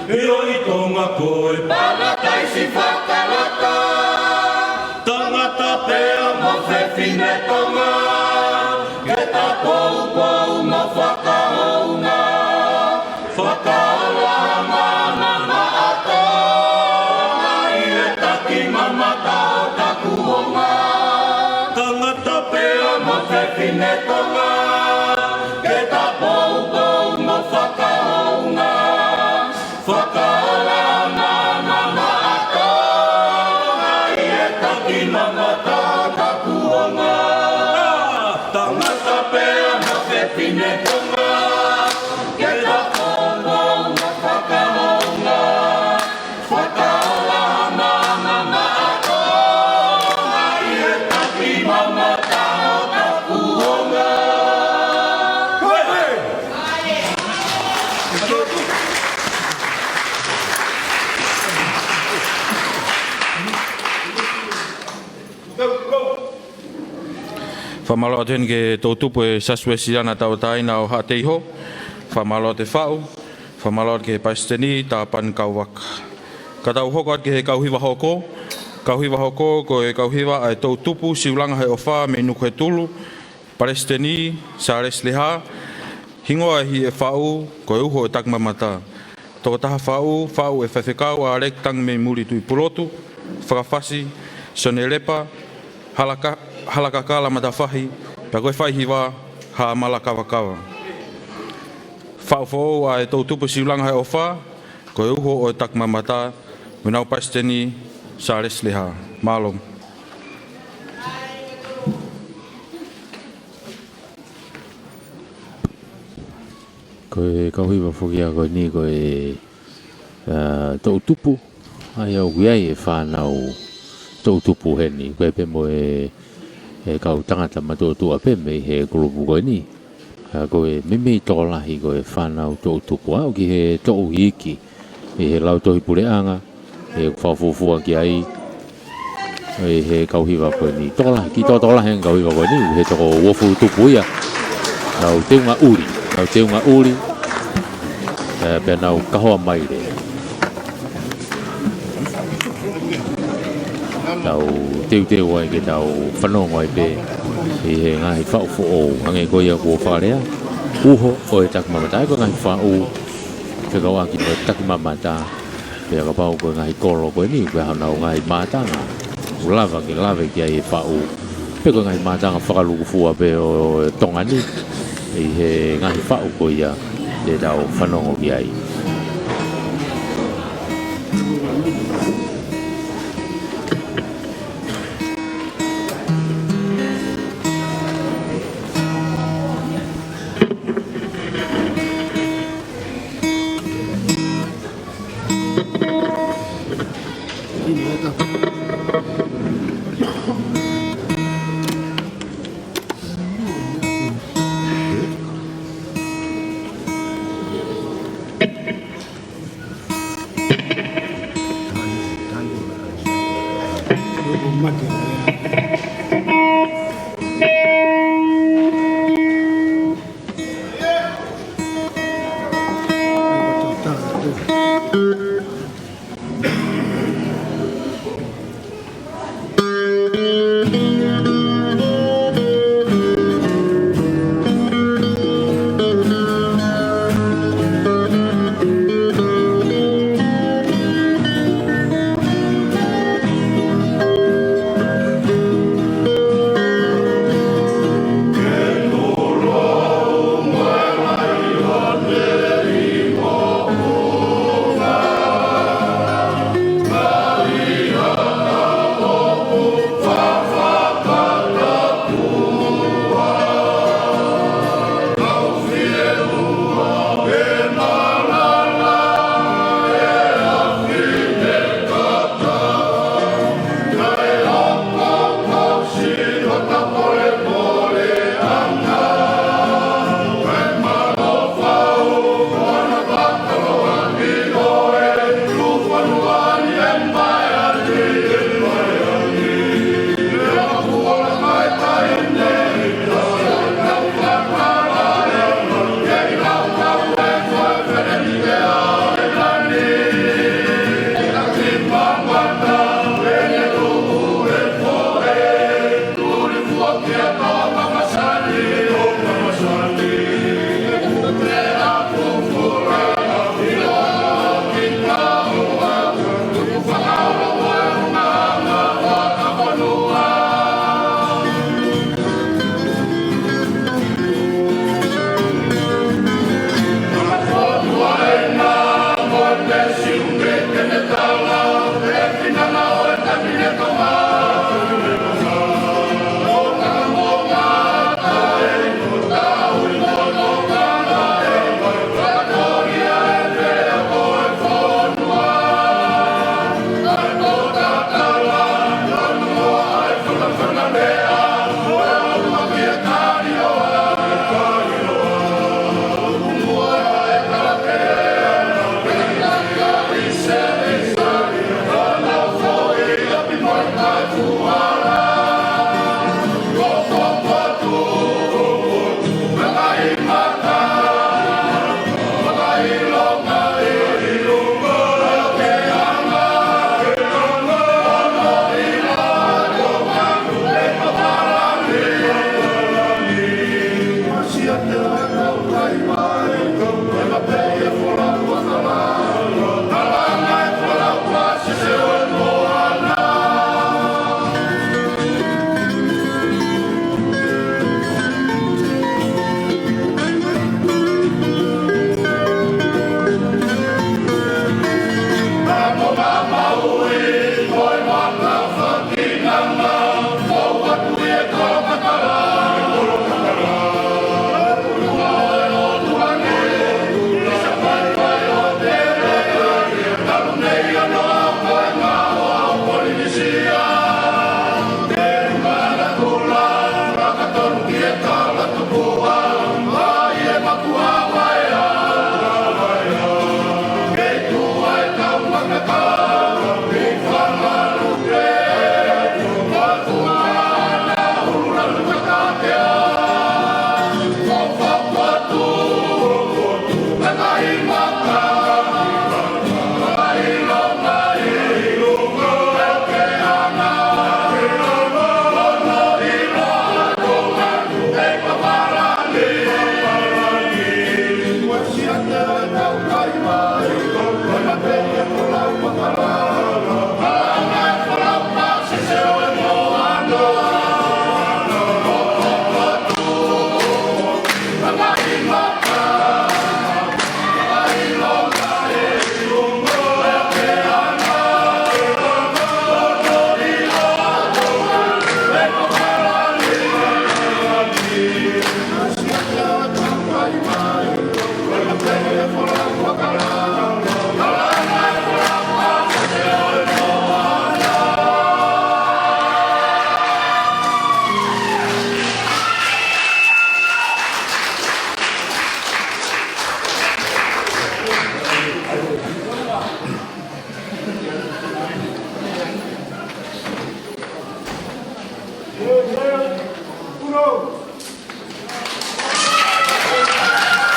ʻIo ʻi Tonga ko e palataisi fakalata. Tangata pea mo fefine Tonga, ke ta poupou mo fakahounga. Fakaola ma ma ma ato, ʻa e takimamata ʻo taku onga. Tangata pea mo fefine Tonga, ke ta poupou mo fakahounga. Fakaola ma ma ma ato, ʻa e takimamata ʻo taku onga. Tangata pea mo fefine Tonga, ke ta poupou mo fakahounga. Fakaola ma ma ma ato, ʻa e takimamata ʻo taku onga. Fakamālō atu heni ki he toʻutupu e Siasi Uēsiliana Tauʻatāina ʻo Haʻateiho. Fakamālō atu e faʻu. Fakamālō atu ki he Palesiteni, Tāpani Kauvaka. Ka tau hoko atu ki he kau hiva hoko. Kau hiva hoko, ko e kau hiva ʻa e toʻutupu Siulanga he ʻOfa mei Nukuhetulu, Palesiteni Sālesi Lehā, hingoa ʻi he faʻu ko e Uho ʻo e Takimamata. Tokotaha faʻu, faʻu ʻe Faifekau ʻAleki Tangimemuli Tuʻipulotu, fakafasi Sione Lepa, Halaka-, Halakakala Matafahi, pea ko e faihiva Haʻamala Kavakava. Faʻu foʻou ʻa e toʻutupu Siulanga he ʻOfa, ko e Uho ʻo e Takimamata, mo ʻenau Palesiteni Sālesi Lehā. Mālō. Ko e kau hiva foki ia ko eni ko e, ā, toʻutupu, ʻa ia ʻoku ʻi ai e fānau toʻutupu heni, ko e pē mo e, e kau tangata matuʻotuʻa pē mei he kulupu ko eni. Ka ko e meimei tokolahi ko e fānau toʻutupu, aʻu ki he toʻu iiki ʻi he Lautohi Puleʻanga, ʻe fakafuofua ki ai, ʻi he kau hiva ko eni. Tokolahi, kiʻi tokolahi e kau hiva ko eni, he toko uofulu tupu ia. Nau teunga ʻuli, nau teunga ʻuli, ē, pea nau kahoa maile. Tau teuteu ai ke tau fanongo ai pē ʻi he ngaahi faʻu foʻou, hangē ko ia kuo fakalea, Uho ʻo e Takimamata, ʻa ia ko e ngaahi faʻu fekauʻaki mo e takimamata, pea kapau ko e ngaahi kolo ko eni, pea honau ngaahi mātanga ʻoku lava ke lave ki ai e faʻu, pe ko e ngaahi mātanga fakalūkufua pē ʻo Tonga ni, ʻi he ngaahi faʻu ko ia te tau fanongo ki ai.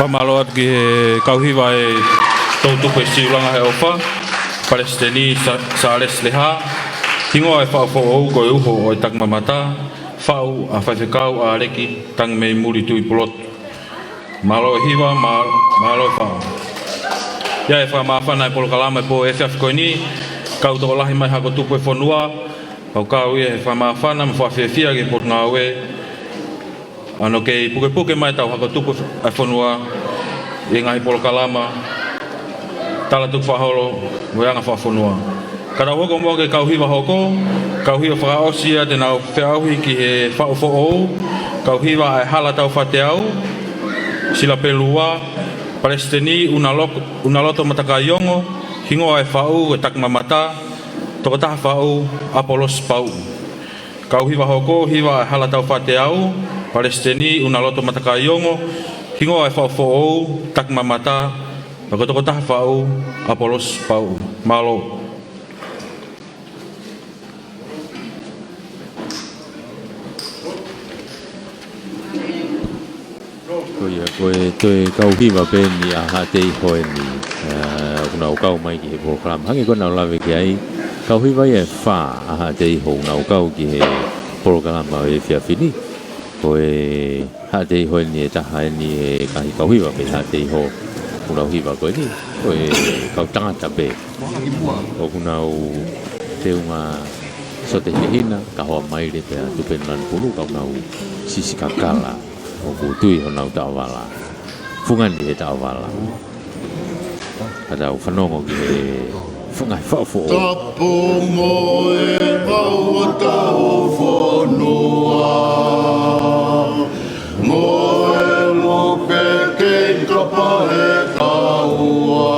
Fakamālō atu ki he kau hiva ʻa e toʻutupu ʻe Siulanga he ʻofa, Palesiteni Sa-, Sālesi Lehā, hingoa e faʻu foʻou ko e Uho ʻo e Takimamata, faʻu ʻa Faifekau ʻAleki Tangimeimuli Tuʻipulotu. Mālō e hiva, mā-, mālō e faʻu. ʻI ai e fakamāfana e polokalama e pō efiafi ko eni, kau tokolahi mai hako tupu e fonua, pea kau ia he fakamāfana mo fakafiefia ki he potungāue, ʻa hono kei pukepuke mai ʻetau hako tupu ʻa e fonua ʻi he ngaahi polokalama tala tukufakaholo mo e anga fakafonua. Ka tau hoko muʻa ki he kau hiva hoko, kau hiva fakaʻosi ia te nau feʻauhi ki he faʻu foʻou, kau hiva ʻa e Hala Taufateau, Silapelua, Palesiteni Unalok-, Unaloto Matakaiongo, hingoa e faʻu e Takimamata, tokotaha faʻu ʻApolosi Pauʻu. Kau hiva hoko, hiva ʻa e Hala Taufateau, Palesiteni Unaloto Matakaiongo, hingoa e faʻu foʻou, Takimamata, pea ko e tokotaha faʻu, ʻApolosi Pauʻu. Mālō. Ko ia, ko e toe kau hiva pē eni ʻa Haʻateiho eni, ʻa, ʻoku nau kau mai ki he polokalama. Hangē ko ʻenau lave ki ai, kau hiva ia ʻe fā ʻa Haʻateiho ʻoku nau kau ki he polokalama ʻo e efiafi ni. Ko e Haʻateiho eni ʻe taha eni he ngaahi kau hiva pē Haʻateiho ʻoku nau hiva ko eni. Ko e kau tangata pē ʻoku nau teunga Sote Hinehina, Kahoa Maile pea Tupenu Lanupulu, ka ʻoku nau siʻisiʻi kakala. ʻOku tuʻu honau taʻovala. Fungani he taʻovala. Ka tau fanongo ki he fanga faʻu foʻou. Tapu mo e Hau ʻo Taufonua, mo e lupe kei kapa he taua.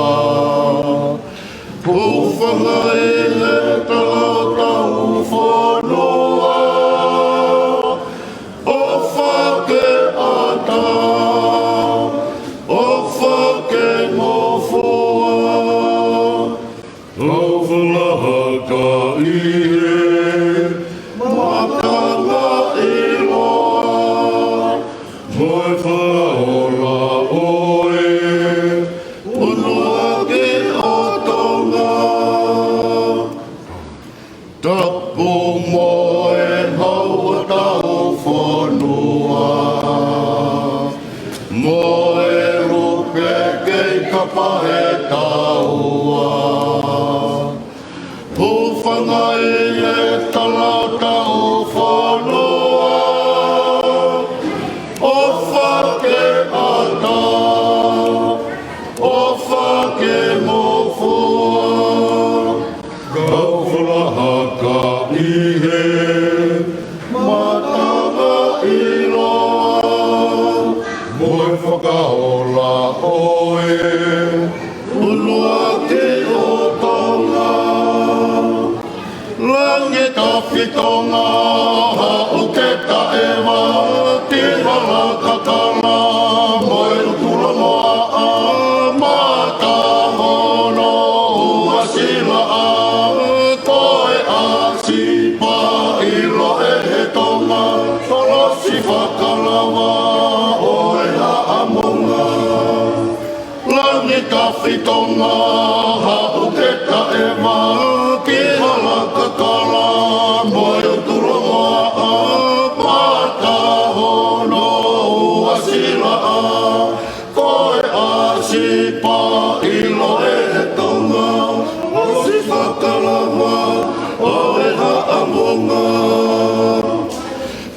Hūfanga ʻi he tala ʻo Taufonua, ʻofa ke ʻatā, ʻofa ke ngofua. Tau fakahā ka ʻi he mātanga ʻiloa, mo e fakaola ʻo e ʻUnuaki ʻo Tonga. Tapu mo e Hau ʻo Taufonua, mo e lupe kei kapa he taua. Hūfanga ʻi he tala ʻo Taufonua, ʻofa ke ʻatā, ʻofa ke ngofua. Kau fakahā ka ʻi he mātanga ʻiloa, mo e fakaola ʻo e ʻUnuaki ʻo Tonga. Langi ka fitonga, haʻu ke taʻeva, ki hala kakala, mo e ʻutu longoaʻa, mata hono ua silaʻa, ko e ʻasi pā ʻiloa ʻe he Tonga, kolosi fakalava ʻo e Haʻamonga. Langi ka fitonga, haʻu ke taʻeva, ki hala kakala, mo e ʻutu longoaʻa, mata hono ua silaʻa, ko e ʻasi pā ʻiloa ʻe he Tonga, ʻosi fakalava ʻo e Haʻamonga.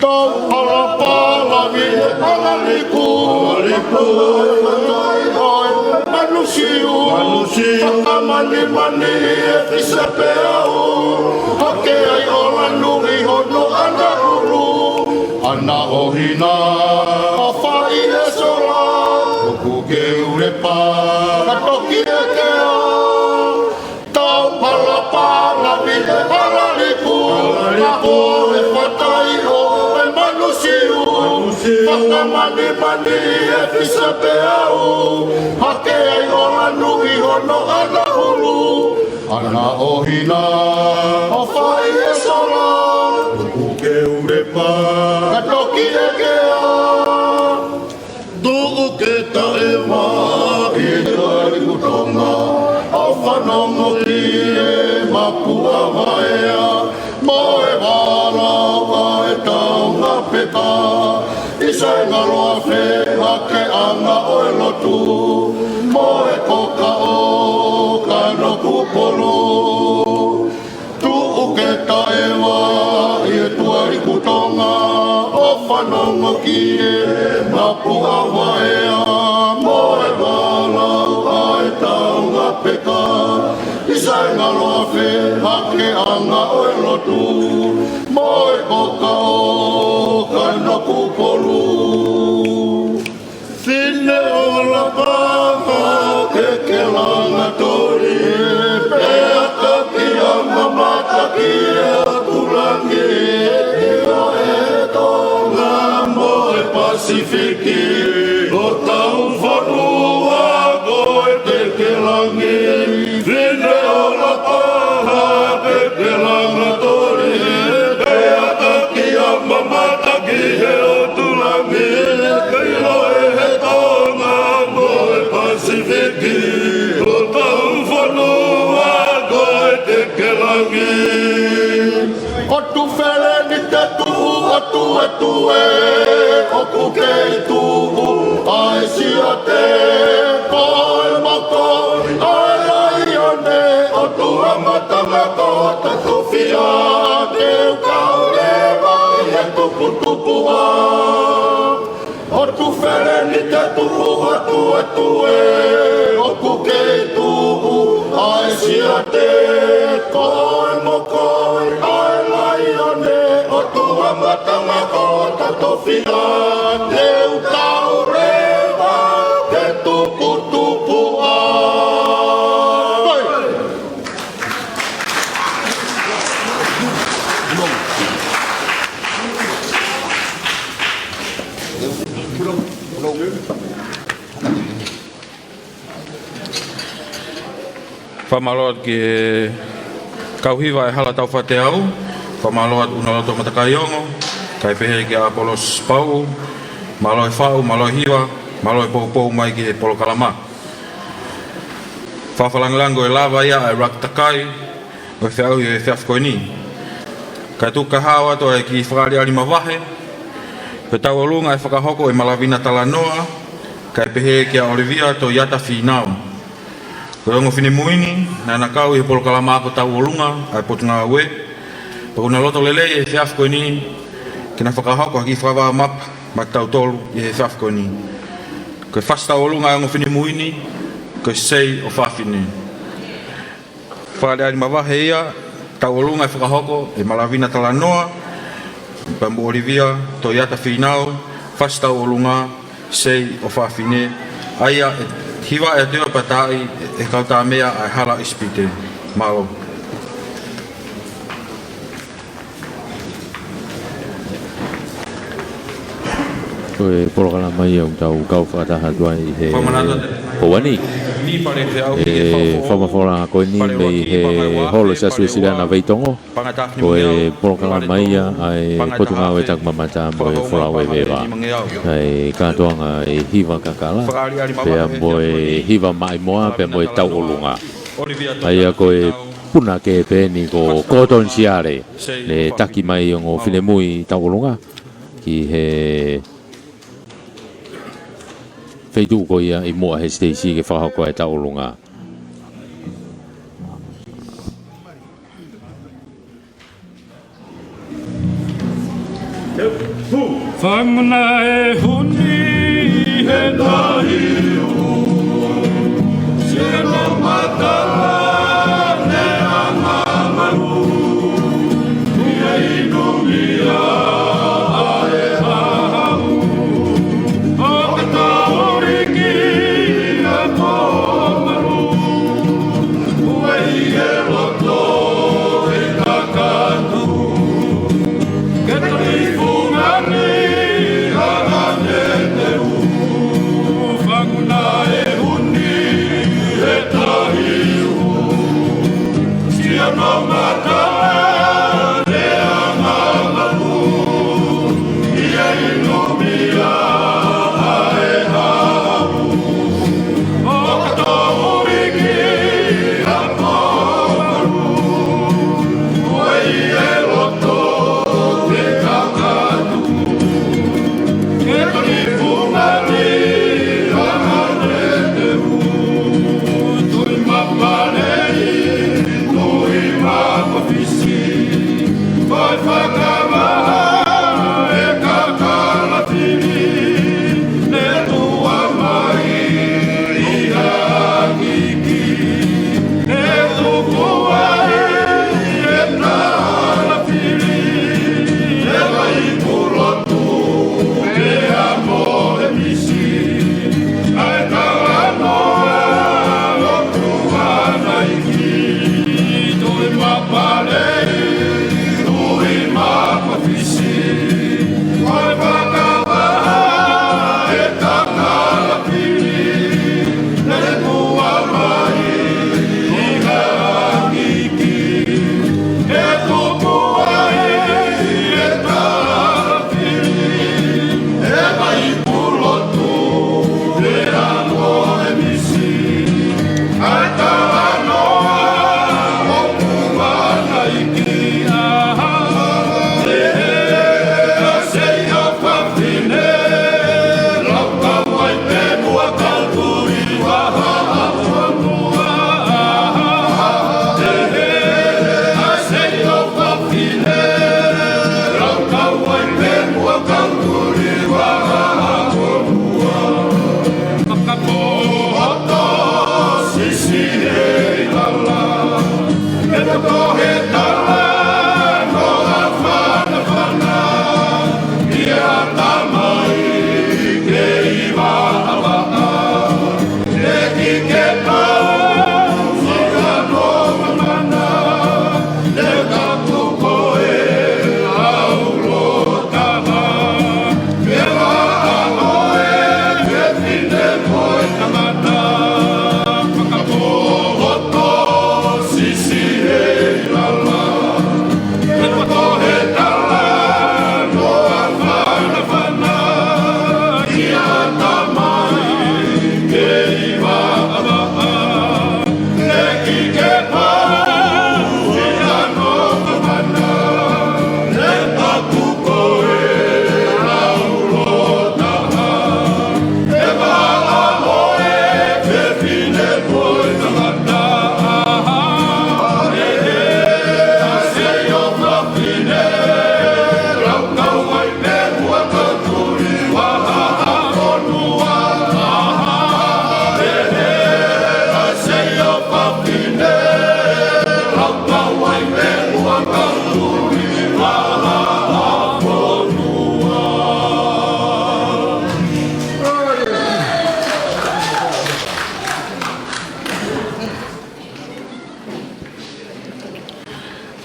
Tau palapala ʻi he ʻalaliku, ʻalaliku, ʻo e manusiu, manusiu, fakamanimani e fisapeau, hake ai ʻo lanu ʻi hono ʻana ʻulu, ʻana ʻo hina, ʻo fai e sola, ʻoku ke ulepa, ka toki ʻekea. Tau palapala ʻi he ʻalaliku, ʻalaliku, ʻa e fatai ʻo e manusiu, manusiu, fakamanimani e fisapeau, hake ai ʻo lanu ʻi hono ʻana ʻulu, ʻana ʻo hina, ʻo fai e sola, ʻoku ke ulepa, ka toki ʻekea. Tuʻu ke taʻe Pea ke anga ʻo e lotu, mo e koka ʻo Kanokupolu. Tuʻu ke taʻevaʻi e tuʻa iku Tonga, ʻo fanongo ki he mapu ʻa Vaea, mo e valau ʻa e taunga peka. ʻIsa e ngalo afe, hake anga ʻo e lotu, mo e koka ʻo Kanokupolu. Fine ola paha ke ke langa toli, pea ka ki a mamata ki a kulangi, ʻi o e Tonga mo e Pasifiki, ʻo tau fonua ko e Tekelangi. Fine ola paha ke ke langa toli, pea ka ki a mamata ki he ʻotu langi, ke ʻilo ʻe he Tonga mo e Pasifiki, ʻo tau fonua ko e Tekelangi. ʻOtu Feleni Tetuʻu, ʻOtu Etue, ʻoku kei tuʻu ʻa e Siate, ko e mokoi ʻa e Laione, ʻOtua Matangakoto, Tofia, Teuteu leva ʻi he tuputupuʻa. ʻOtu Feleni Tetuʻu, ʻOtu Etue, ʻoku kei tuʻu ʻa e Siate, ko e mokoi ʻa e Laione, ʻOtua Matangakoto, Tofia, Teuteu leva ʻi he tuputupuʻa. Fakamālō atu ki he kau hiva ʻa e Hala Taufateau. Fakamālō atu ʻUnaloto Matakaiongo, kae pehē kia ʻApolosi Pau. Mālō e faʻu, mālō e hiva, mālō e poupou mai ki he polokalama. Fakalangilangi ko e lava ia ʻa e ʻuluaki takai ʻo e feʻauhi ʻo e efiafi ko eni. Kae tuku ke u hao atu ʻa e kiʻi fakaʻaliʻali mavahe. Ko e tauʻolunga ʻe fakahoko ʻe Malavina Talanoa, kae pehē kia ʻOlivia Toiata Fīnau. Ko e ongo finemui ni naʻa na kau ʻi he polokalama ako tauʻolunga ʻa e Potungāue, pea kuo na loto lelei ʻi he efiafi ko eni ke na fakahoko ha kiʻi fakavā mapa maʻa kitautolu ʻi he efiafi ko eni. Ko e fasi tauʻolunga ʻa e ongo finemui ni ko e Sei ʻo Fafine. Fakaʻaliʻali mavahe ia, tauʻolunga ʻe fakahoko ʻe Malavina Talanoa pea mo ʻOlivia Toiata Fīnau, fasi tauʻolunga Sei ʻo Fafine, ʻa ia ʻe hivaʻi atu ia pea taaʻi ʻe he kau tāmeʻa ʻa e Hala ʻIsipite. Mālō. Ko e polokalama ia ʻoku tau kau fakataha atu ai he pō ni. ʻE fakamafola ko eni mei he holo Siasi Uēsiliana Veitongo. Ko e polokalama ia ʻa e Potungāue Takimamata mo e Folau ʻo e Veva. ʻAi kātoanga e hiva kakala, pea mo e hiva maʻimoa, pea mo e tauʻolunga. ʻA ia ko e puna ke peni ko Kōtoni Siale, ne taki mai ongo finemui tauʻolunga ki he feituʻu ko ia ʻi muʻa he siteisi ke fakahoko e tauʻolunga. Fanguna e huni he tahi ʻu, siʻi no matala ne anga malu, ia inu mia ʻa e hahau, ʻo ka tauriki a ko malu, ua i e loto e kakatu.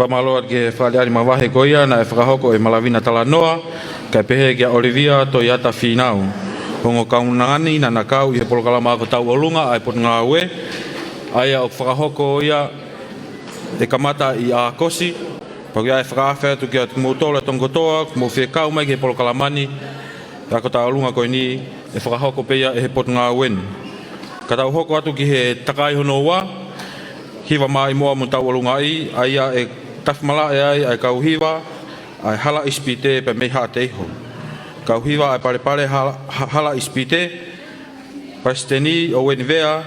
Fakamālō atu ki he fale ʻali mavahe ko ia naʻe fakahoko ʻe Malavina Talanoa, kae pehē kia ʻOlivia Toiata Fīnau. Ongo kaunanga ni naʻa na kau ʻi he polokalama ako tauʻolunga ʻa e Potungāue, ʻa ia ʻoku fakahoko ia ʻe kamata ʻi ʻAokosi. Pea ko ia ʻe fakaafe atu kiate kimoutolu ʻa e tonga kotoa, kuo mou fie kau mai ki he polokalama ni, ʻa e ako tauʻolunga ko eni ʻe fakahoko pē ia ʻe he Potungāue ni. Ka tau hoko atu ki he takai hono ua, hiva maʻimoa mo tauʻolungaʻi, ʻa ia ʻe tafi malaʻe ai ʻa e kau hiva ʻa e Hala ʻIsipite pea mei Haʻateiho. Kau hiva ʻa e Palepale Hala, Ha-, Hala ʻIsipite, Palesiteni ʻOueni Vea,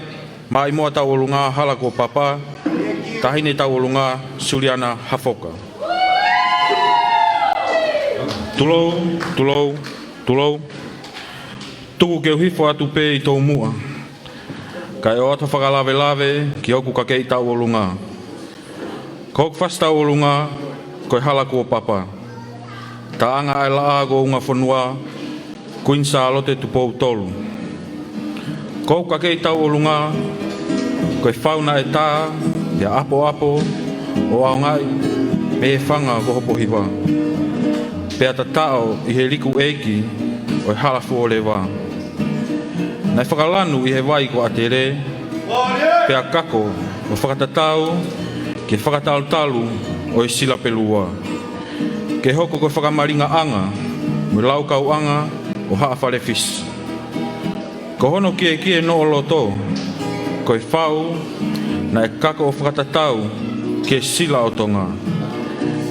maʻimoa tauʻolunga Hala Kuo Papa, Taʻahine tauʻolunga Suliana Hafoka. Tulou, tulou, tulou. Tuku ke u hifo atu pē ʻi tomuʻa, kae ʻoatu ha fakalavelave ki hoku kakeʻi tauʻolunga. Ko hoku fasi tauʻolunga ko e Hala Kuo Papa, taʻanga ʻa e Laʻā kuo Ungafonua, Kuini Sālote Tupou Tolu. Ko hoku kakeʻi tauʻolunga ko e fau naʻe tā pea ʻapoʻapo ʻo ʻaongaʻi mei he fanga ko Hopohiva, pea tataʻo ʻi he liku ʻeiki ʻo e Hala Fuoleva. Naʻe fakalanu ʻi he vai ko ʻAtele, pea kako ʻo fakatatau ki he fakatalutalu ʻo e Sila Pelua, ke hoko ko e fakamalingaʻanga mo e laukauʻanga ʻo Haʻa Falefisi. Ko hono kiekie noʻo loto ko e fau naʻe kako ʻo fakatatau ki he sila ʻo Tonga,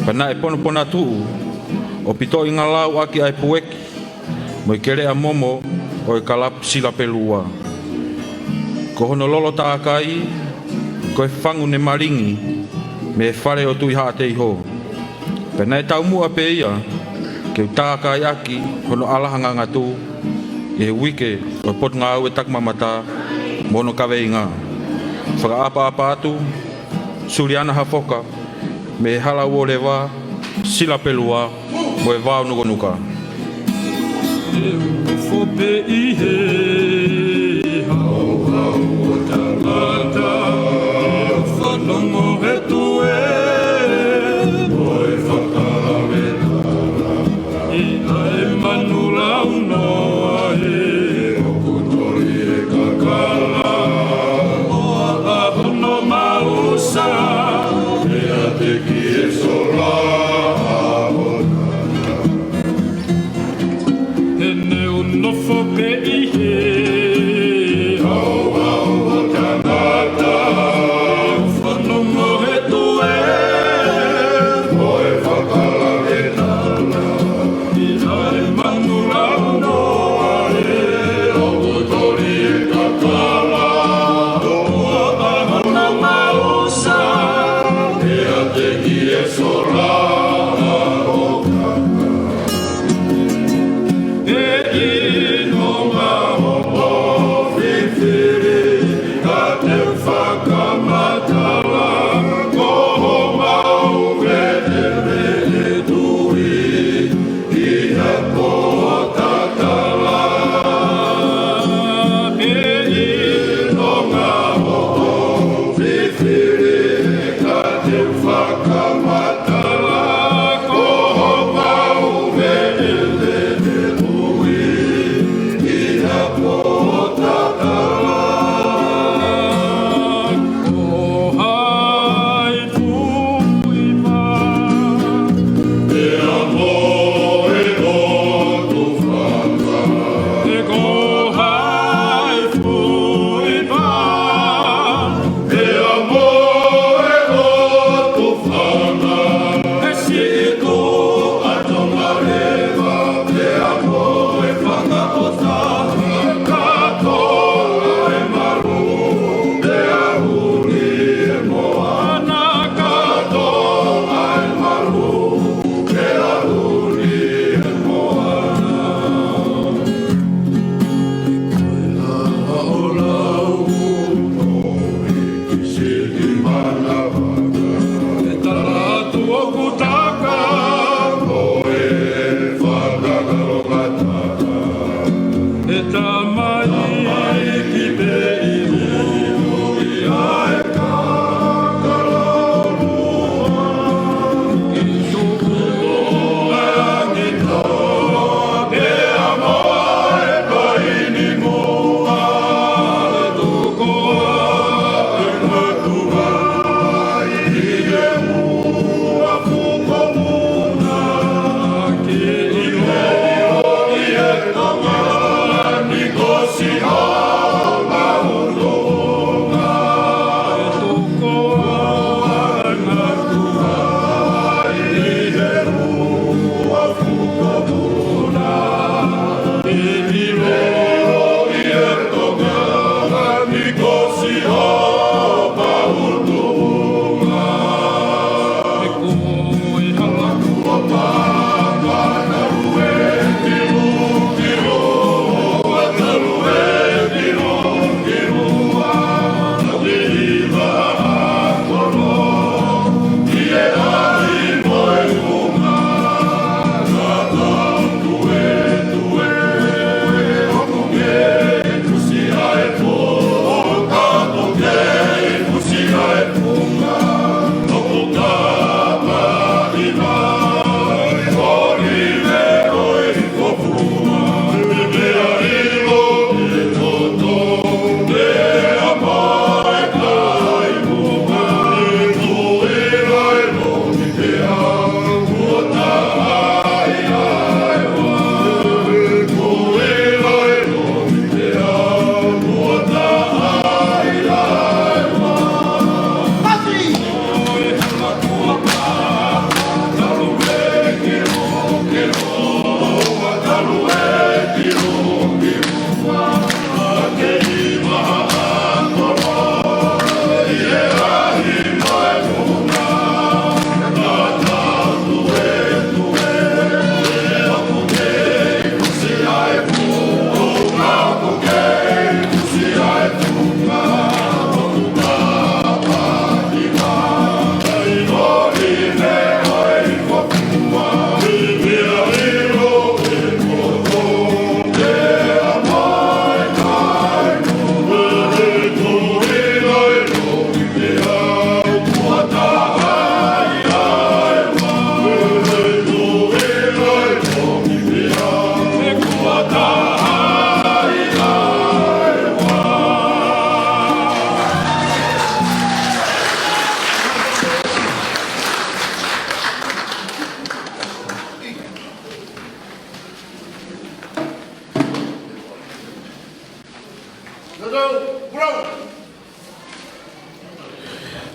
pea naʻe ponoponatuʻu ʻo pitoʻi ngalau ʻaki ʻa e pueki mo e keleʻa momo ʻo e kalapu Sila Pelua. Ko hono lolo tākai ko e fangu ne malingi mei he fale ʻo Tuʻi Haʻateiho. Pea naʻe taumuʻa pē ia ke u tākai ʻaki hono ʻalaha ngangatū ʻi he uike ʻo e Potungāue Takimamata mo hono kaveinga. Fakaʻapaʻapa atu, Suliana Hafoka, mei he Hala Fuoleva, Sila Pelua, mo e Vao Nukanuka. Te u nofo pē ʻi he hauhau ʻo tangata, fanongo he tuē mo e fakalaveʻi. ʻI ai manu launoa he ʻoku toli e kakala, ʻo ʻaʻa hono mausa, pea teki e sola ʻaʻona. He ne u nofo pē ʻi he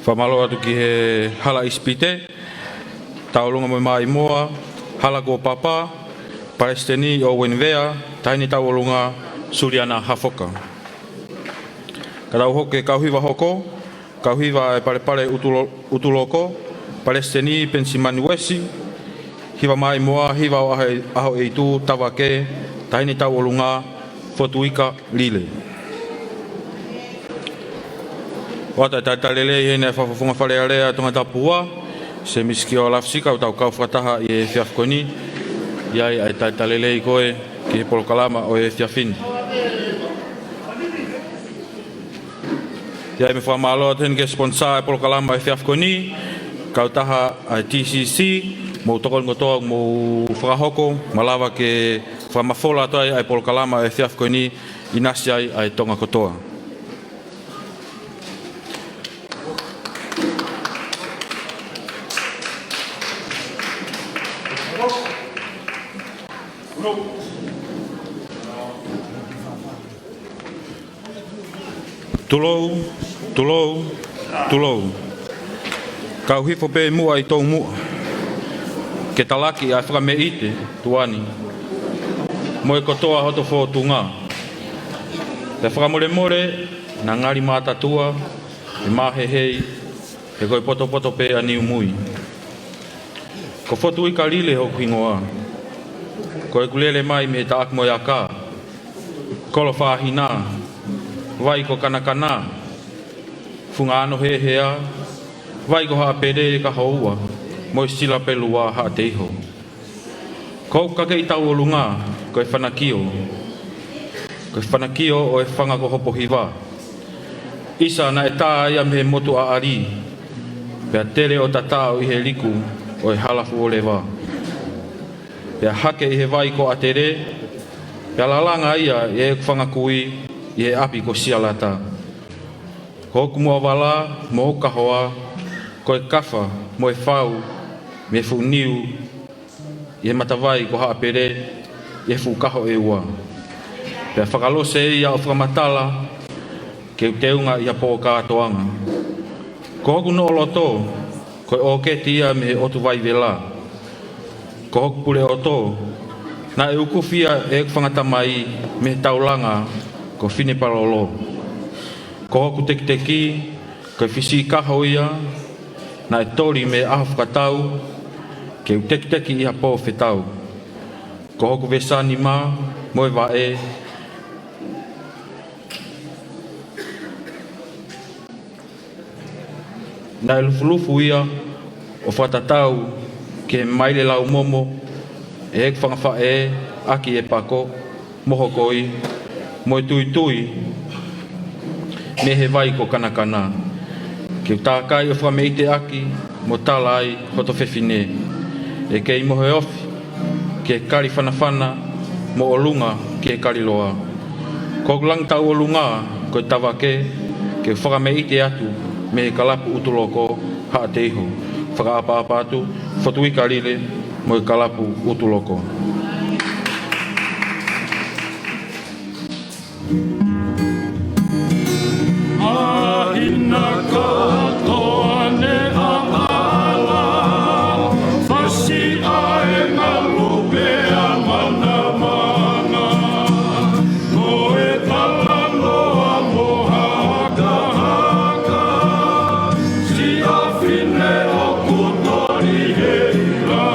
Fakamālō atu ki he Hala ʻIsipite, Tauʻolunga mo e Maʻimoa, Hala Kuo Papa, Palesiteni Owen Vea, Taʻahine Tauʻolunga Suliana Hafoka. Ka tau hoko ki he kau hiva hoko, kau hiva ʻa e Palepale ʻUtulo-, ʻUtuloko, Palesiteni Penisimani Uesi, hiva Maʻimoa, hiva ʻo ʻAho-, ʻAhoʻeitu, Tavake, Taʻahine Tauʻolunga Fotuika Lile. ʻOatu e talitali lelei heni ʻa e Fakafofonga Fale Alea Tongatapu ua, Semisi Kioa Lafisika, ʻo tau kau fakataha ʻi he efiafi ko eni. ʻI ai ʻa e talitali lelei ko ē ki he polokalama ʻo e efiafi ni. ʻI ai mo e fakamālō atu heni ki he sponsor ʻo e polokalama ʻo e efiafi ko eni, kautaha ʻa e T C C, mou tokoni kotoa, mou fakahoko, malava ke fakamafola atu ai ʻa e polokalama ʻo e efiafi ko eni, ʻinasi ai ʻa e Tonga kotoa. Tulou, tulou, tulou. Kau hifo pē muʻa ʻi Toumuʻa, ke talaki ʻa e Fakameʻite, Tuʻani, mo e kotoa hoto fōtunga. Pea fakamolemole, naʻa ngali mātatua, ʻe māhehei, he ko e potopoto pē ʻa Niumui. Ko Fotuika Lile hoku hingoa. Ko ʻeku lele mai mei he Taʻaki mo e Aka, Kolo Fāhina, Vai ko Kanakana, Funga ʻAno Hehea, Vai ko Haʻapele ka houa, mo e Sila Pelua Haʻateiho. Ko hoku kakeʻi tauʻolunga, ko e Fanakio. Ko e Fanakio ʻo e Fanga ko Hopohiva. ʻIsa naʻe tā ia mei he motu ʻaʻali, pea tele ʻo tataʻo ʻi he liku ʻo e Hala Fuoleva. Pea hake ʻi he vai ko ʻAtele, pea lalanga ia ʻe heʻeku fanga kui ʻi he ʻapi ko Sialata. Ko hoku muʻavala mo hoku kahoa, ko e Kafa mo e Fau, mei he fuʻu niu ʻi he matavai ko Haʻapele, ʻi he fuʻu kaho ʻe ua. Pea fakalose ia ʻo fakamatala, ke u teunga ʻi ha pō kātoanga. Ko hoku noʻo loto, ko e ʻōketi ia mei he ʻotu Vaivela. Ko hoku pule ʻoto, naʻe ukufi ia ʻe heʻeku fanga tamai mei he taulanga ko Finepalolo. Ko hoku tekiteki, ko e fisiʻi kaho ia, naʻe toli mei he ʻaho fakatau, ke u tekiteki ʻi ha pō fetau. Ko hoku vesa nima mo e vaʻe, naʻe lufulufu ia ʻo fakatatau ki he maile laumomo ʻe heʻeku fanga faʻē ʻaki e pako mo hokoi, mo e tuitui mei he vai ko Kanakana. Ke u tākai ʻo fakameʻiteʻaki mo tala ai hoto fefine. ʻE kei mohe ofi ki he kali fanafana mo ʻolunga ki he kali loa. Ko hoku langi tauʻolunga ko e Tavake, ke u fakameʻite atu mei he Kalapu ʻUtuloko Haʻateiho. Fakaʻapaʻapa atu, Fotuika Lile mo e Kalapu ʻUtuloko. ʻĀhina kātoa ne ʻaʻala, fasi ʻa e ngalu pea manavanga, mo e talanoa mo hakahaka, siʻa fine ʻoku toli he ila.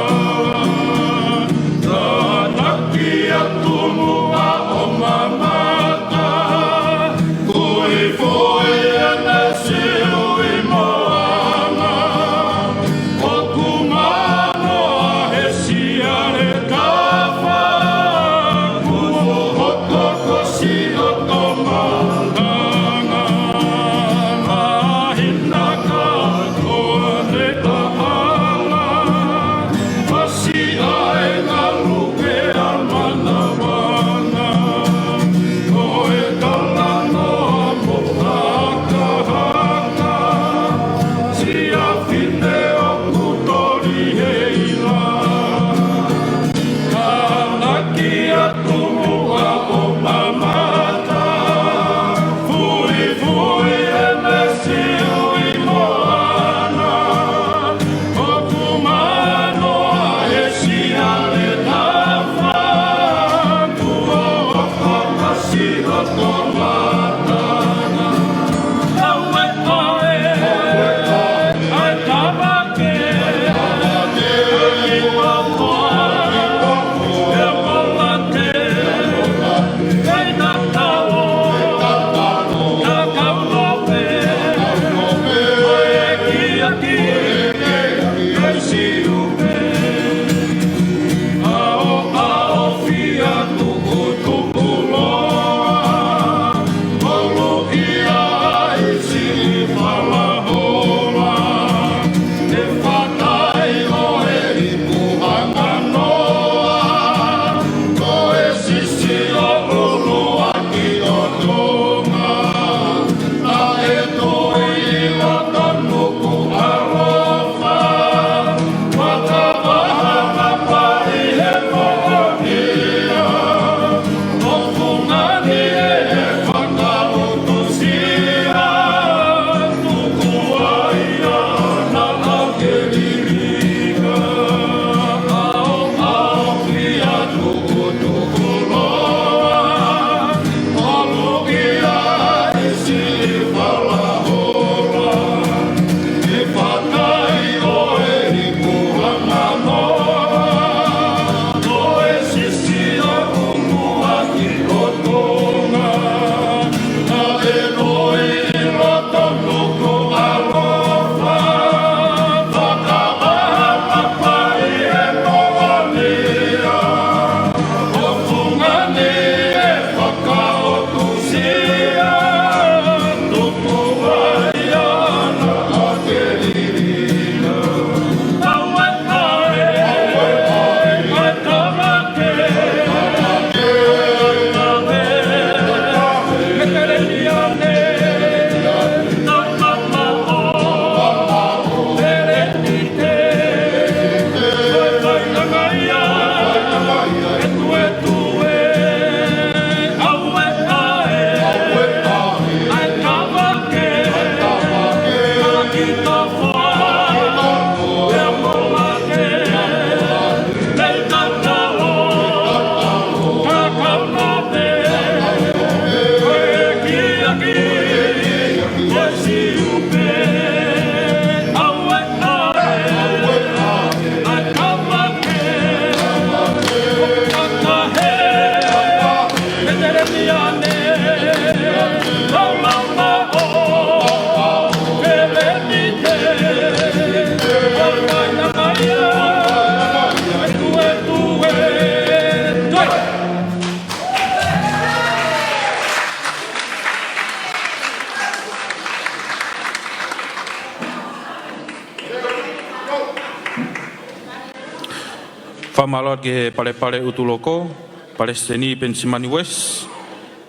Fakamālō atu ki he Palepale ʻUtuloko, Palesiteni Penisimani Uesi,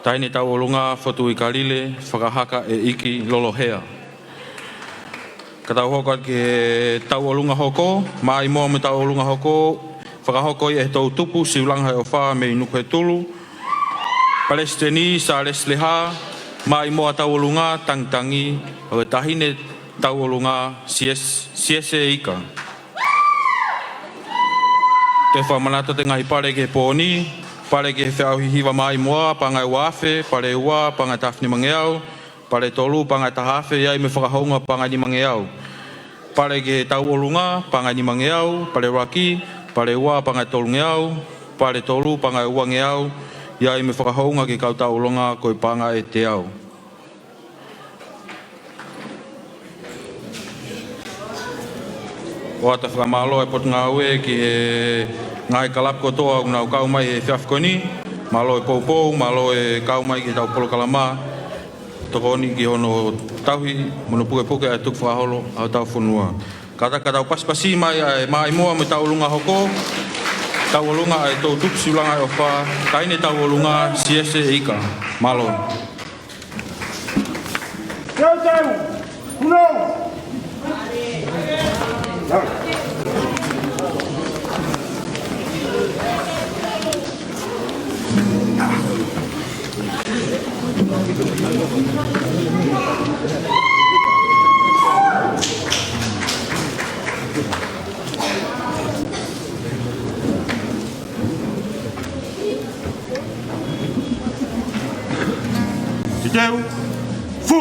Taʻahine Tauʻolunga Fotu ʻIkalile, Fakahaka ʻEiki Lolohea. Ka tau hoko atu ki he tauʻolunga hoko, Maʻimoa mo e tauʻolunga hoko, fakahoko ia ʻe he toʻutupu Siulanga ʻo e ʻOfa mei Nukuhetulu, Palesiteni Sālesi Leha, Maʻimoa tauʻolunga Tangitangi, ʻo e Taʻahine Tauʻolunga Sies-, Siese Ika. Ke fakamanatu atu e ngaahi pale ki he pō ni, pale ki he feʻauhi hiva Maʻimoa, paʻanga ʻe ua afe, pale ua, paʻanga ʻe taha afe nimangeau, pale tolu, paʻanga ʻe taha afe, ʻi ai mo e fakahounga paʻanga ʻe nimangeau. Pale ki he tauʻolunga, paʻanga ʻe nimangeau, pale ʻuluaki, pale ua, paʻanga ʻe tolungeau, pale tolu, paʻanga ʻe uangeau, ʻi ai mo e fakahounga ki he kau tauʻolunga ko e paʻanga ʻe teau. ʻOatu e fakamālō ʻa e Potungāue ki he ngaahi kalapu kotoa ʻoku nau kau mai he efiafi ko eni. Mālō e poupou, mālō e kau mai ki heʻetau polokalama. Tokoni ki hono tauhi mo hono pukepuke ʻa e tukufakaholo ʻa hotau fonua. Kātaki ka tau pasipasi mai ʻa e Maʻimoa mo e tauʻolunga hoko, tauʻolunga ʻa e toʻutupu Siulanga ʻo e ʻOfa, Taʻahine Tauʻolunga Siese Ika. Mālō. Teuteu! Kuno! Teuteu! Fū!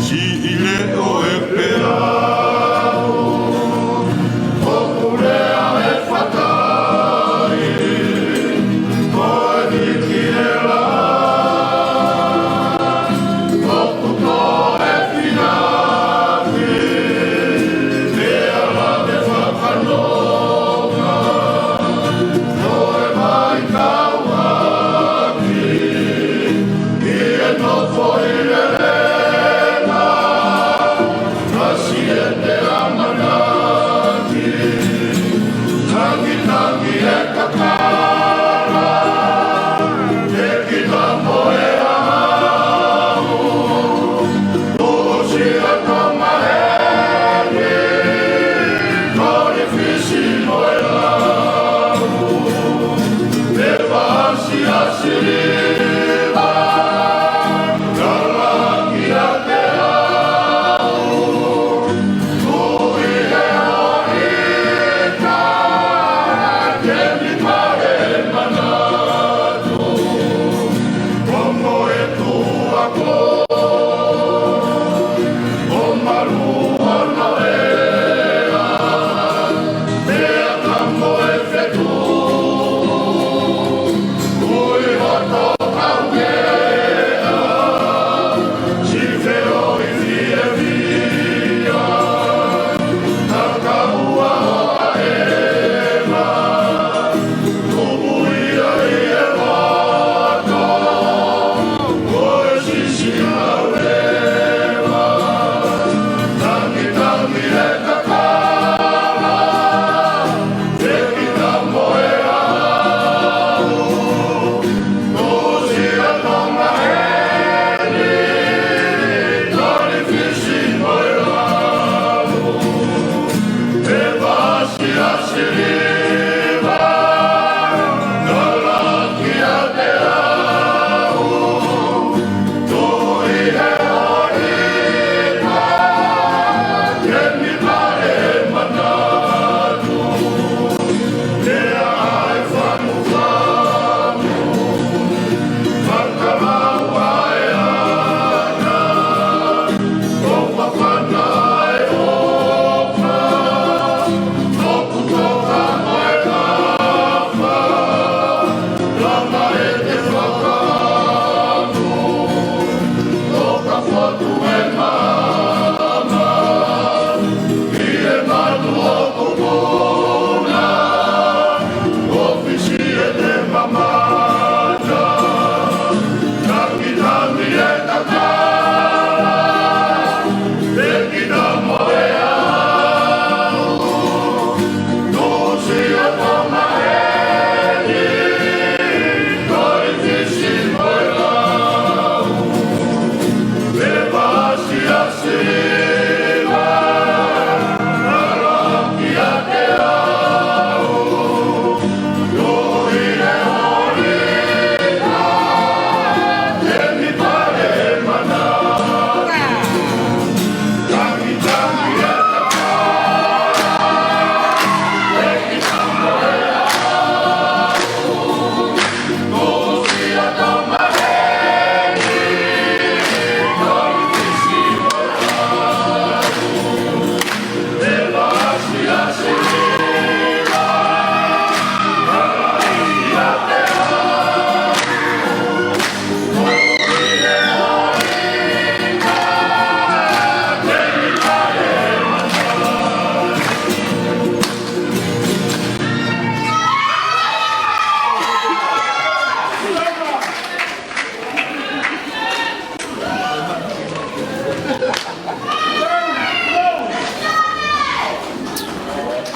Siʻi leʻo ʻe peau, ʻoku lea e fakai, ko e hiki e lā.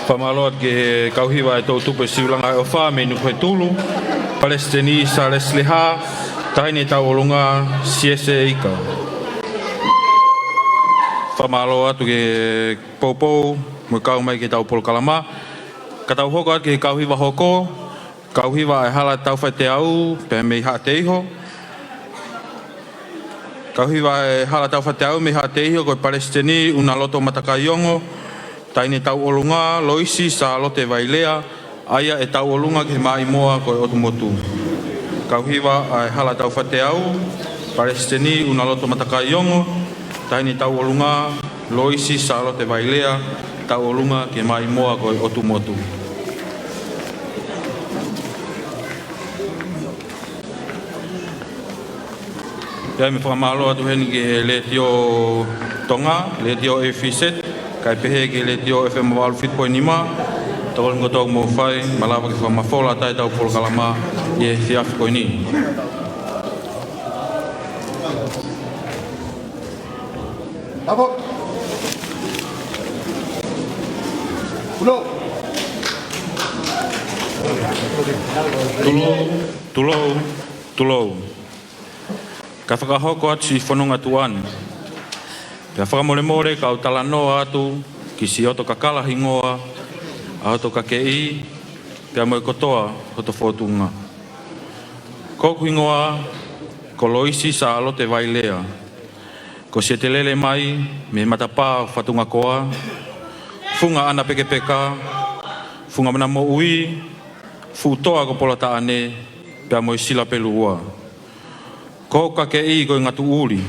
Fakamālō atu ki he kau hiva ʻa e Toʻu Tupu ʻo e Siulanga ʻo e ʻOfa mei Nukuhetulu, Palesiteni Sālesi Lehā, Taʻahine Tauʻolunga Siese Ika. Fakamālō atu ki he poupou mo e kau mai ki heʻetau polokalama. Ka tau hoko atu ki he kau hiva hoko, kau hiva ʻa e Hala Taufateau, pea mei Haʻateiho. Kau hiva ʻa e Hala Taufateau mei Haʻateiho ko e Palesiteni ʻUnaloto Matakaiongo, Taʻahine Tauʻolunga Loisi Sālote Vailea, ʻa ia ʻe tauʻolunga ki he Maʻimoa ko e ʻOtu Motu. Kau hiva ʻa e Hala Taufateau, Palesiteni ʻUnaloto Matakaiongo, Taʻahine Tauʻolunga Loisi Sālote Vailea, tauʻolunga ki he Maʻimoa ko e ʻOtu Motu. Pea ʻoku ou fakamālō atu heni ki he Letiō Tonga, Letiō A F Z, kae pehē ki he Letiō F M valu fitu poini nima, tokoni kotoa ʻoku mou fai, malava ke fakamafola atu ʻetau polokalama ʻi he efiafi ko eni. Tulou, tulou, tulou. Ka fakahoko atu siʻi fononga tuʻa ni. Pea fakamolemole kau talanoa atu ki siʻoto kakala hingoa ʻa hoto kakeʻi, pea mo e kotoa hoto fōtunga. Ko hoku hingoa ko Loisi Sālote Vailea. Ko siʻete lele mai mei he matapā ʻo Fatungakoa, Funga ʻAna Pekepeka, Funga Mana Moʻui, Fuʻutoa ko Polotaʻane, pea mo e Silapelu Ua. Ko hoku kakeʻi ko e Ngatuʻuli.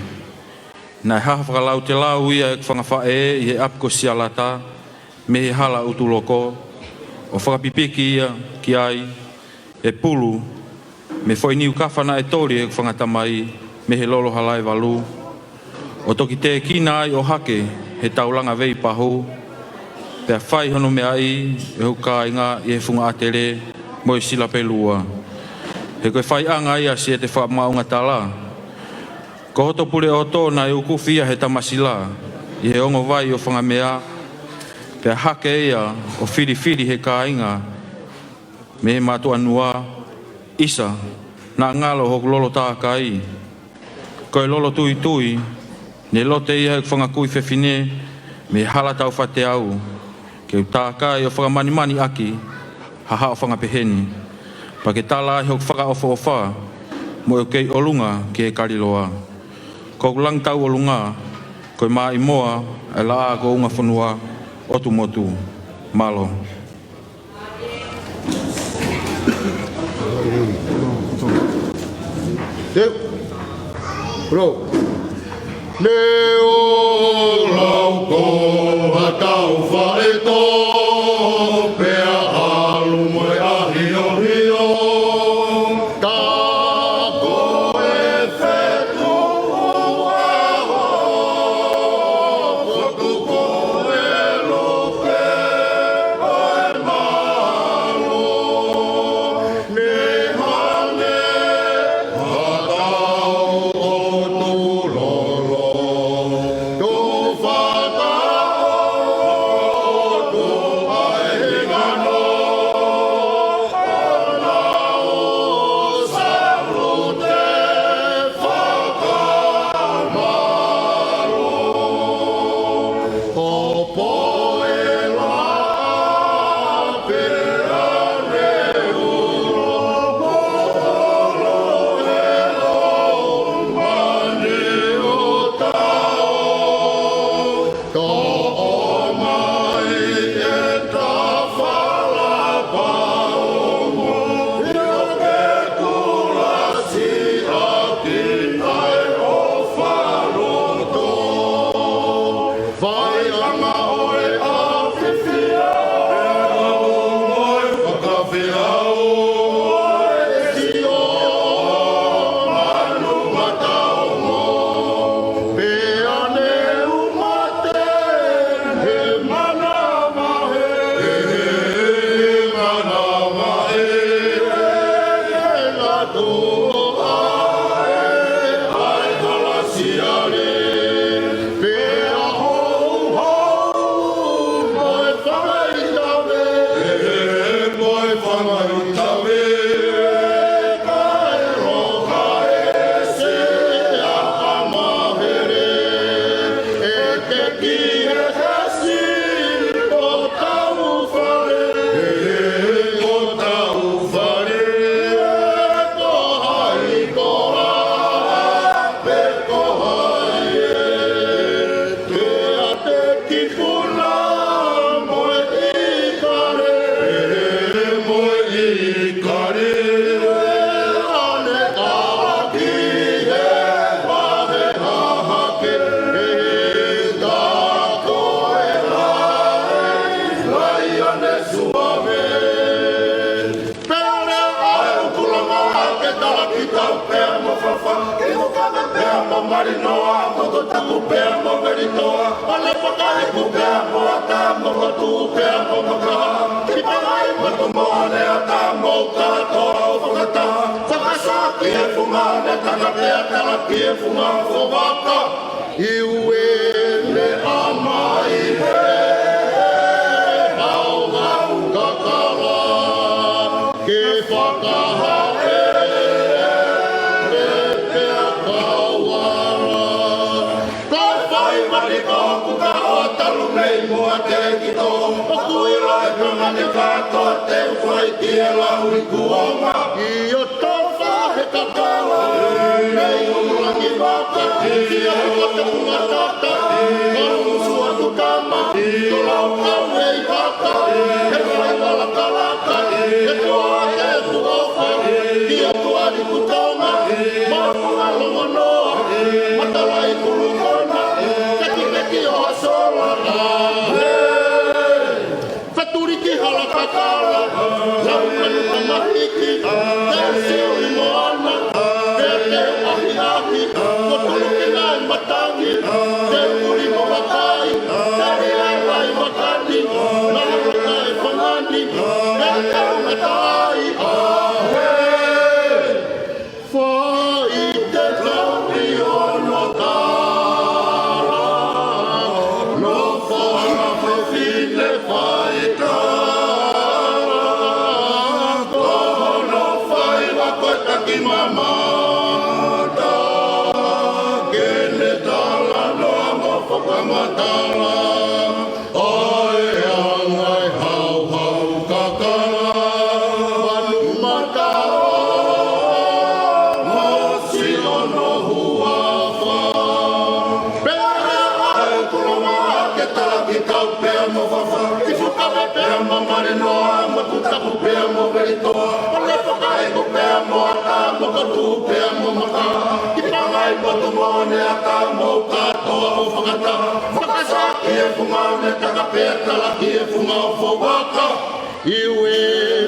Naʻe haha fakalautelau ia ʻe heʻeku fanga faʻē ʻi he ʻapi ko Sialata, mei he Hala ʻUtuloko, ʻo fakapipiki ia ki ai ʻe Pulu, mei he foʻi niu kafa naʻe toli ʻe heʻeku fanga tamai mei he Lolo Halaevalu, ʻo toki tēkina ai ʻo hake he taulanga vei pahu, pea fai hono meaʻi ʻe hoku kāinga ʻi he Funga ʻAtele mo e Silapelu Ua. He ko e faiʻanga ia siʻete fakamaʻunga tala. Ko hoto pule ʻoto naʻe ukufi ia he tamasila ʻi he ongo vai ʻo Fangamea, pea hake ia ʻo filifili he kāinga mei he mātuʻa nua, ʻisa, naʻa ngalo hoku lolo tākai. Ko e lolo tuitui, ne lote ia heʻeku fanga kui fefine mei he Hala Taufateau, ke u tākai ʻo fakamanimani ʻaki ha haʻofanga pehē ni, pea ke tala ai hoku fakaʻofoʻofa mo ʻeku kei ʻolunga ki he Kaliloa. Ko hoku langi tauʻolunga ko e Maʻimoa, ʻa e Laʻā ko Ungafonua, ʻOtu Motu. Mālō. Teu. Pro. Neo lau ko ha tau faʻeto, pea ʻalu mo e ʻahiohio. Ka ko e fetuʻu ʻaho, ko tuku e lupe ʻo e malu. Ne hane ha tau ʻo Tulolo, Tufataʻo ʻo Melitoa, ʻo ne fakaʻeku pea mo ʻata, mo kotu pea mo maka. Ki Pangai mo Tumoane, ʻata mo katoa ʻo fakataha. Fakasaki e funga ne taka pea talaki e funga ʻo Fouvaka. Iu e meʻa mai he hauhau kakala ke fakahaʻele pea kau ala. Ko e fai mani ko ʻoku ka ʻo talu mei muʻa te kito. ʻOku ʻilo e kama ni kātoa te u fai ki he lau i kuonga. ʻIo tofa he kakala, mei ʻUluaki Vaka, ki he ʻoku te kunga tata, ko ʻUluaki Suatu Kama, ko lau kau mei Vaka, he fai walakalaka, he kuo ake ʻeku ʻofa, ki he tuʻa ni kutonga, mafunga longonoa, matalai kulukona, kekikeki ʻo ha sola, ʻa, he. Fatuli ki hala kakala, lau manu ka mahiki, tau siu ʻi moana, teu teu ahiahi, ko tulu ki nai matangi, teu uli mo vakai, tari ai lai makani, nana vakai fangani, teu tau ngatai, ʻa, he. Fai te tau ʻi ono tala, nofo ʻa fefine fai tala, ko hono fai wa ko e taki mamata, ke ne talanoa mo fakamatala. ʻA e anga e hauhau kakala, manu mata, mo sio no huafa. Pea ʻa e kulonga ke talaki kau pea mo fafa. Ki Fukaʻave pea mo Malinoa, mo Tutapu pea mo Melitoa. ʻO ne fakaʻeku pea mo ʻata, mo kotu pea mo maka. Ki Pangai mo Tumoane, ʻata mo katoa ʻo fakataha. Fakasaki e funga ne taka pea talaki e funga ʻo Fouvaka. Iu e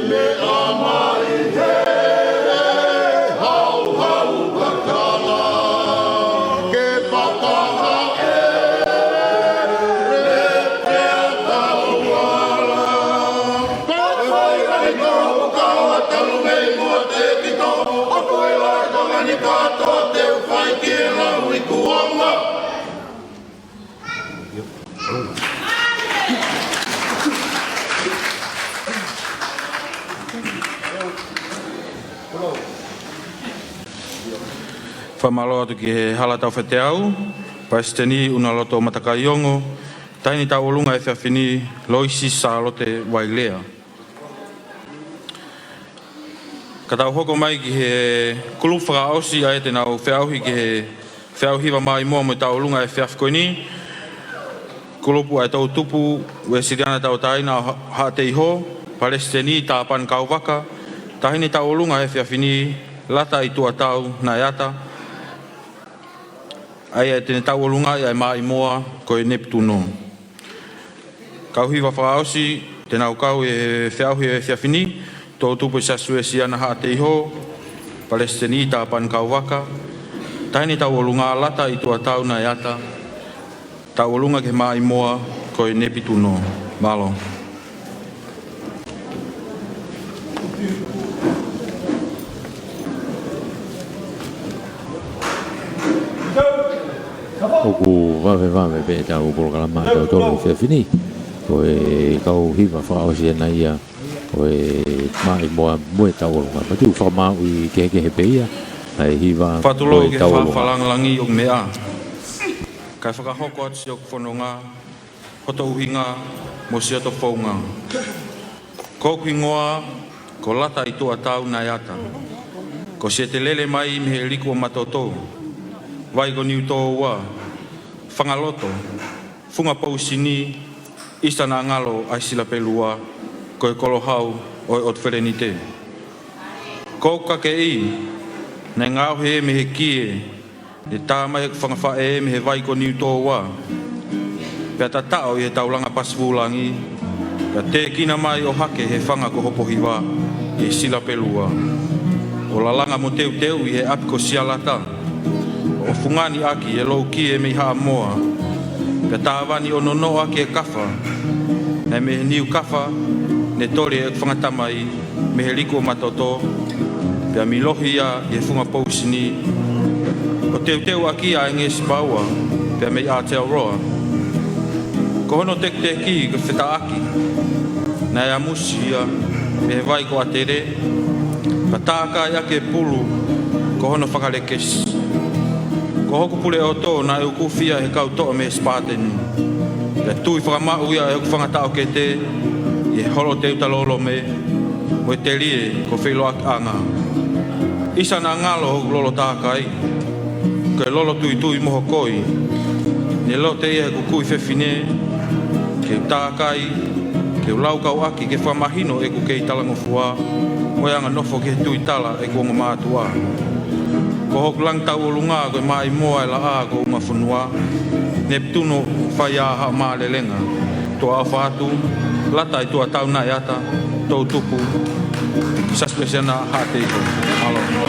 meʻa mai he hauhau kakala, ke fakahaʻele pea kau ala. Ko e fai mani ko ʻoku ka ʻo talu mei muʻa te kito, ʻoku ʻilo e kama ni kātoa te u fai ki he lau i kuonga. Fakamālō atu ki he Hala Taufeteau, Palesiteni ʻUnaloto Matakaiongo, Taʻahine Tauʻolunga he efiafi ni, Loisi Sālote Vailea. Ka tau hoko mai ki he kulupu fakaʻosi ʻa ia te nau feʻauhi ki he feʻauhi hiva Maʻimoa mo e Tauʻolunga he efiafi ko eni. Kulupu ʻa e Toʻutupu Uēsiliana Tauʻatāina ʻo Ha-, Haʻateiho, Palesiteni Tāpani Kauvaka, Taʻahine Tauʻolunga he efiafi ni, Lata ʻi Tuʻatau Naeata, ʻa ia te ne tauʻolunga ʻi ai Maʻimoa ko e Nepituno. Kau hiva fakaʻosi te nau kau he feʻauhi he efiafi ni, Toʻutupu ʻa e Siasi Uēsiliana Haʻateiho, Palesiteni Tāpani Kauvaka, Taʻahine Tauʻolunga Lata ʻi Tuʻatau Naeata, tauʻolunga ki he Maʻimoa ko e Nepituno. Mālō. ʻOku vavevave pē ʻetau polokalama ʻatautolu he efiafi ni. Ko e kau hiva fakaʻosi ʻena ia ʻo e Maʻimoa mo e Tauʻolunga. Pea ʻoku fakamāuʻi kehekehe pē ia, ʻa e hiva mo e tauʻolunga. Fakatulou ki he Faʻa Fakalāngilangi ʻo e meʻa, kae fakahoko atu siʻoku fononga, hoto ʻuhinga mo siʻoto founga. Ko hoku hingoa ko Lata ʻi Tuʻatau Naeata. Ko siʻete lele mai mei he Liku ʻo Matoto, Vai ko Niutōua, Fangaloto, Funga Pousini, ʻIsa Naʻa Ngalo ʻa e Silapelua, ko e Kolohau ʻo e ʻOtu Felenite. Ko hoku kakeʻi naʻe ngaohi mei he kie, ne tā mai ʻeku fanga faʻē mei he Vai ko Niutōua, pea tataʻo ʻi he taulanga pasifūlangi, pea tēkina mai ʻo hake he fanga ko Hopohiva ʻi he Silapelua, ʻo lalanga mo teuteu ʻi he ʻapi ko Sialata, ʻo fungani ʻaki e lou kie mei Haʻamoa, Pea tāvani ʻo nonoʻo ʻaki e kafa, naʻe mei he niu kafa ne toli ʻe heʻeku fanga tamai mei he liku ʻo Matoto, pea milohi ia ʻi he funga pousini, ʻo teuteu ʻaki ʻa e ngeʻesi paua, pea mei Aotearoa. Ko hono tekiteki ko e fetaʻaki, naʻe ʻamusi ia mei he vai ko ʻAtele, pea tākai ʻaki e pulu ko hono fakalekesi. Ko hoku puleʻoto naʻe ukufi ia ʻe he kau toʻa mei he Sipateni. Pea tui fakamaʻu ia ʻe hoku fanga taʻokete ʻi he holo teuta lolome mo e telie ko Feiloakiʻanga. ʻIsa naʻa ngalo hoku lolo tākai, ko e lolo tuitui mo hokoi. Ne lote ia ʻe heʻeku kui fefine ke u tākai, ke u laukau ʻaki ke fakamahino ʻeku kei talangofua mo e anganofo ki he tuitala ʻeku ongo mātuʻa. Ko hoku langi tauʻolunga ko e maʻimoa e laʻā ko ʻUngafonua, Nepitunu fai ʻa Haʻamālelenga. Tuʻa ʻofa atu, Lata ʻi Tuʻataunaʻeata, Toutupu, Sasipesiana Haʻateiho. Mālō.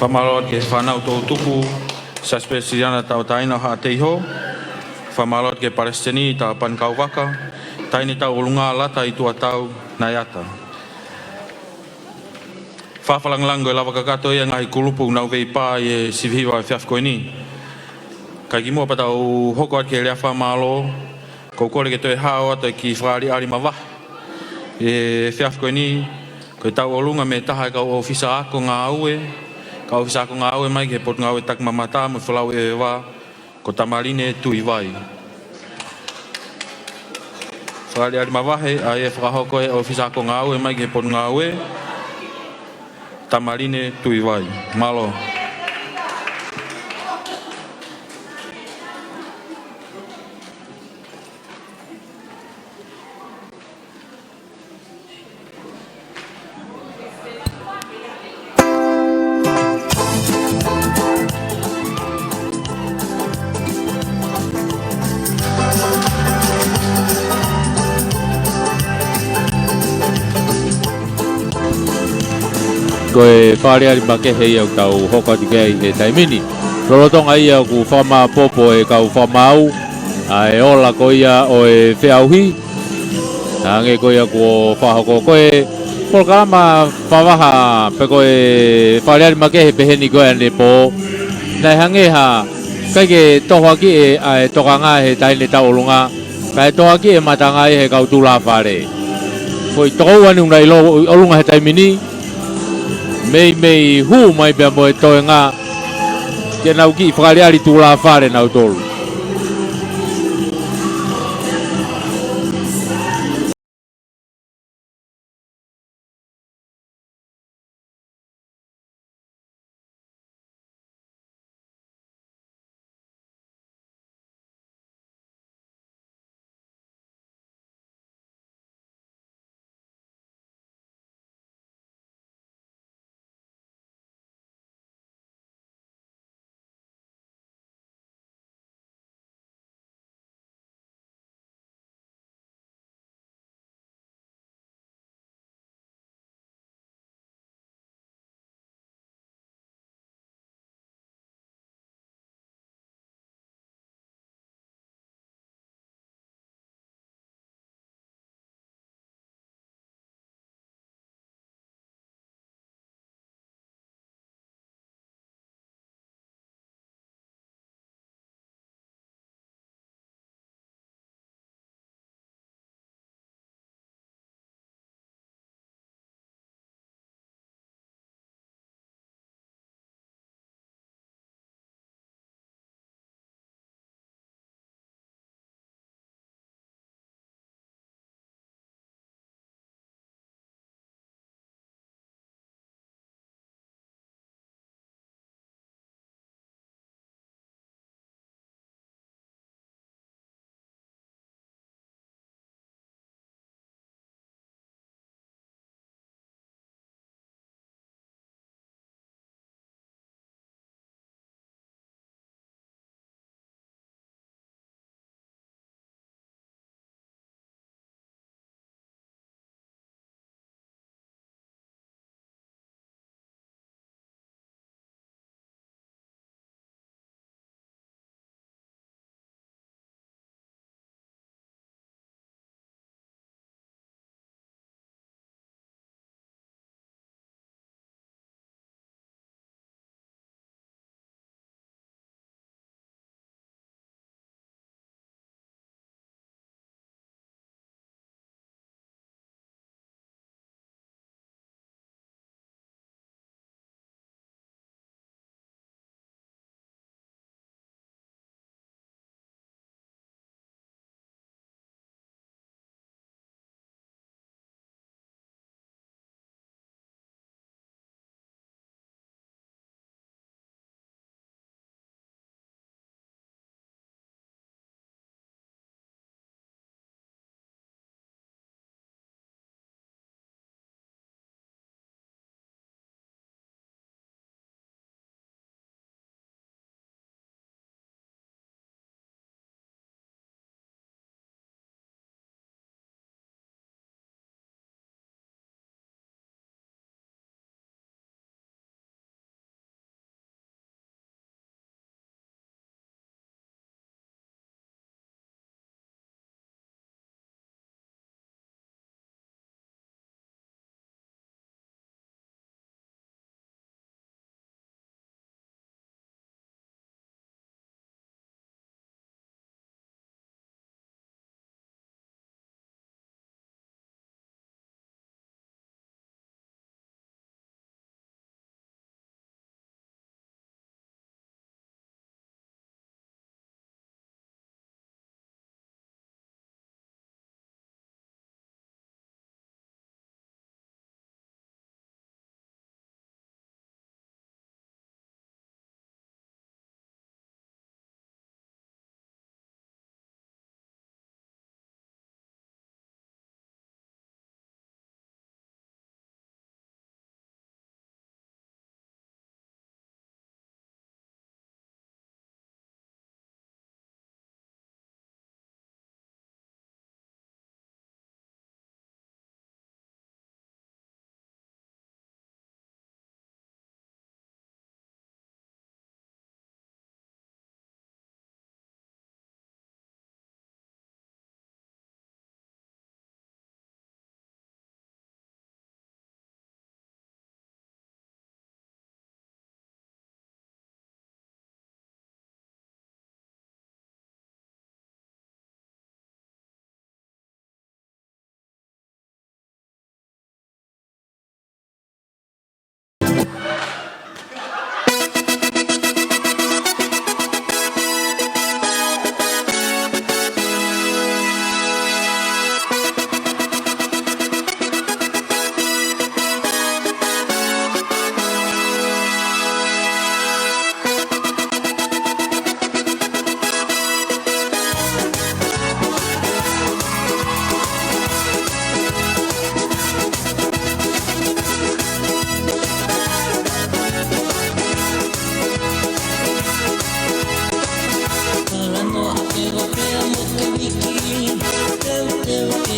Fakamālō atu ki he fānau Toutupu, Sasipesiana Tauʻatāina ʻo Haʻateiho. Fakamālō atu ki he Palesiteni, Tāpani Kauvaka. Taʻahine Tauʻolunga Lata ʻi Tuʻatau, naʻe ʻata. Fakalangilangi ko e lava kakato ia e ngaahi kulupu ʻoku nau veipā ʻi he sivihiva ʻo e efiafi ko eni. Kae kimuʻa pea tau hoko atu ki he lea fakamālō, ʻoku ou kole ke toe hao atu e kiʻi fakaʻaliʻali mavahe ʻi he efiafi ko eni, ko e tauʻolunga mei he taha e kau ʻōfisa ako ngāue, kau ʻōfisa ako ngāue mai ki he Potungāue Takimamata mo e Folau ʻEveva, ko Tamaline Tuʻivai. Fakaʻaliʻali mavahe ʻa e fakahoko e ʻōfisa ako ngāue mai ki he Potungāue, Tamaline Tuʻivai. Mālō. Ko e fakaʻaliʻali makehe ia ʻoku tau hoko atu ki ai he taimi ni. Lolotonga ia ʻoku fakamāpopo e kau fakamaau ʻa e ola ko ia ʻo e feʻauhi. Hangē ko ia kuo fakahoko ko e polokalama fakavaha pe ko e fakaʻaliʻali makehe peheni ko ē ʻanepō. Naʻe hangē ha ʻikai ke tohoakiʻi ʻa e tokanga he taʻahine tauʻolunga, kae tohoakiʻi e matanga ia he kau tulāfale. Foʻi toko ua ni ʻoku nau ʻi ʻolunga he taimi ni. Meimei hū mai pea mo e toenga ke nau kiʻi fakaʻaliʻali tulāfale nautolu.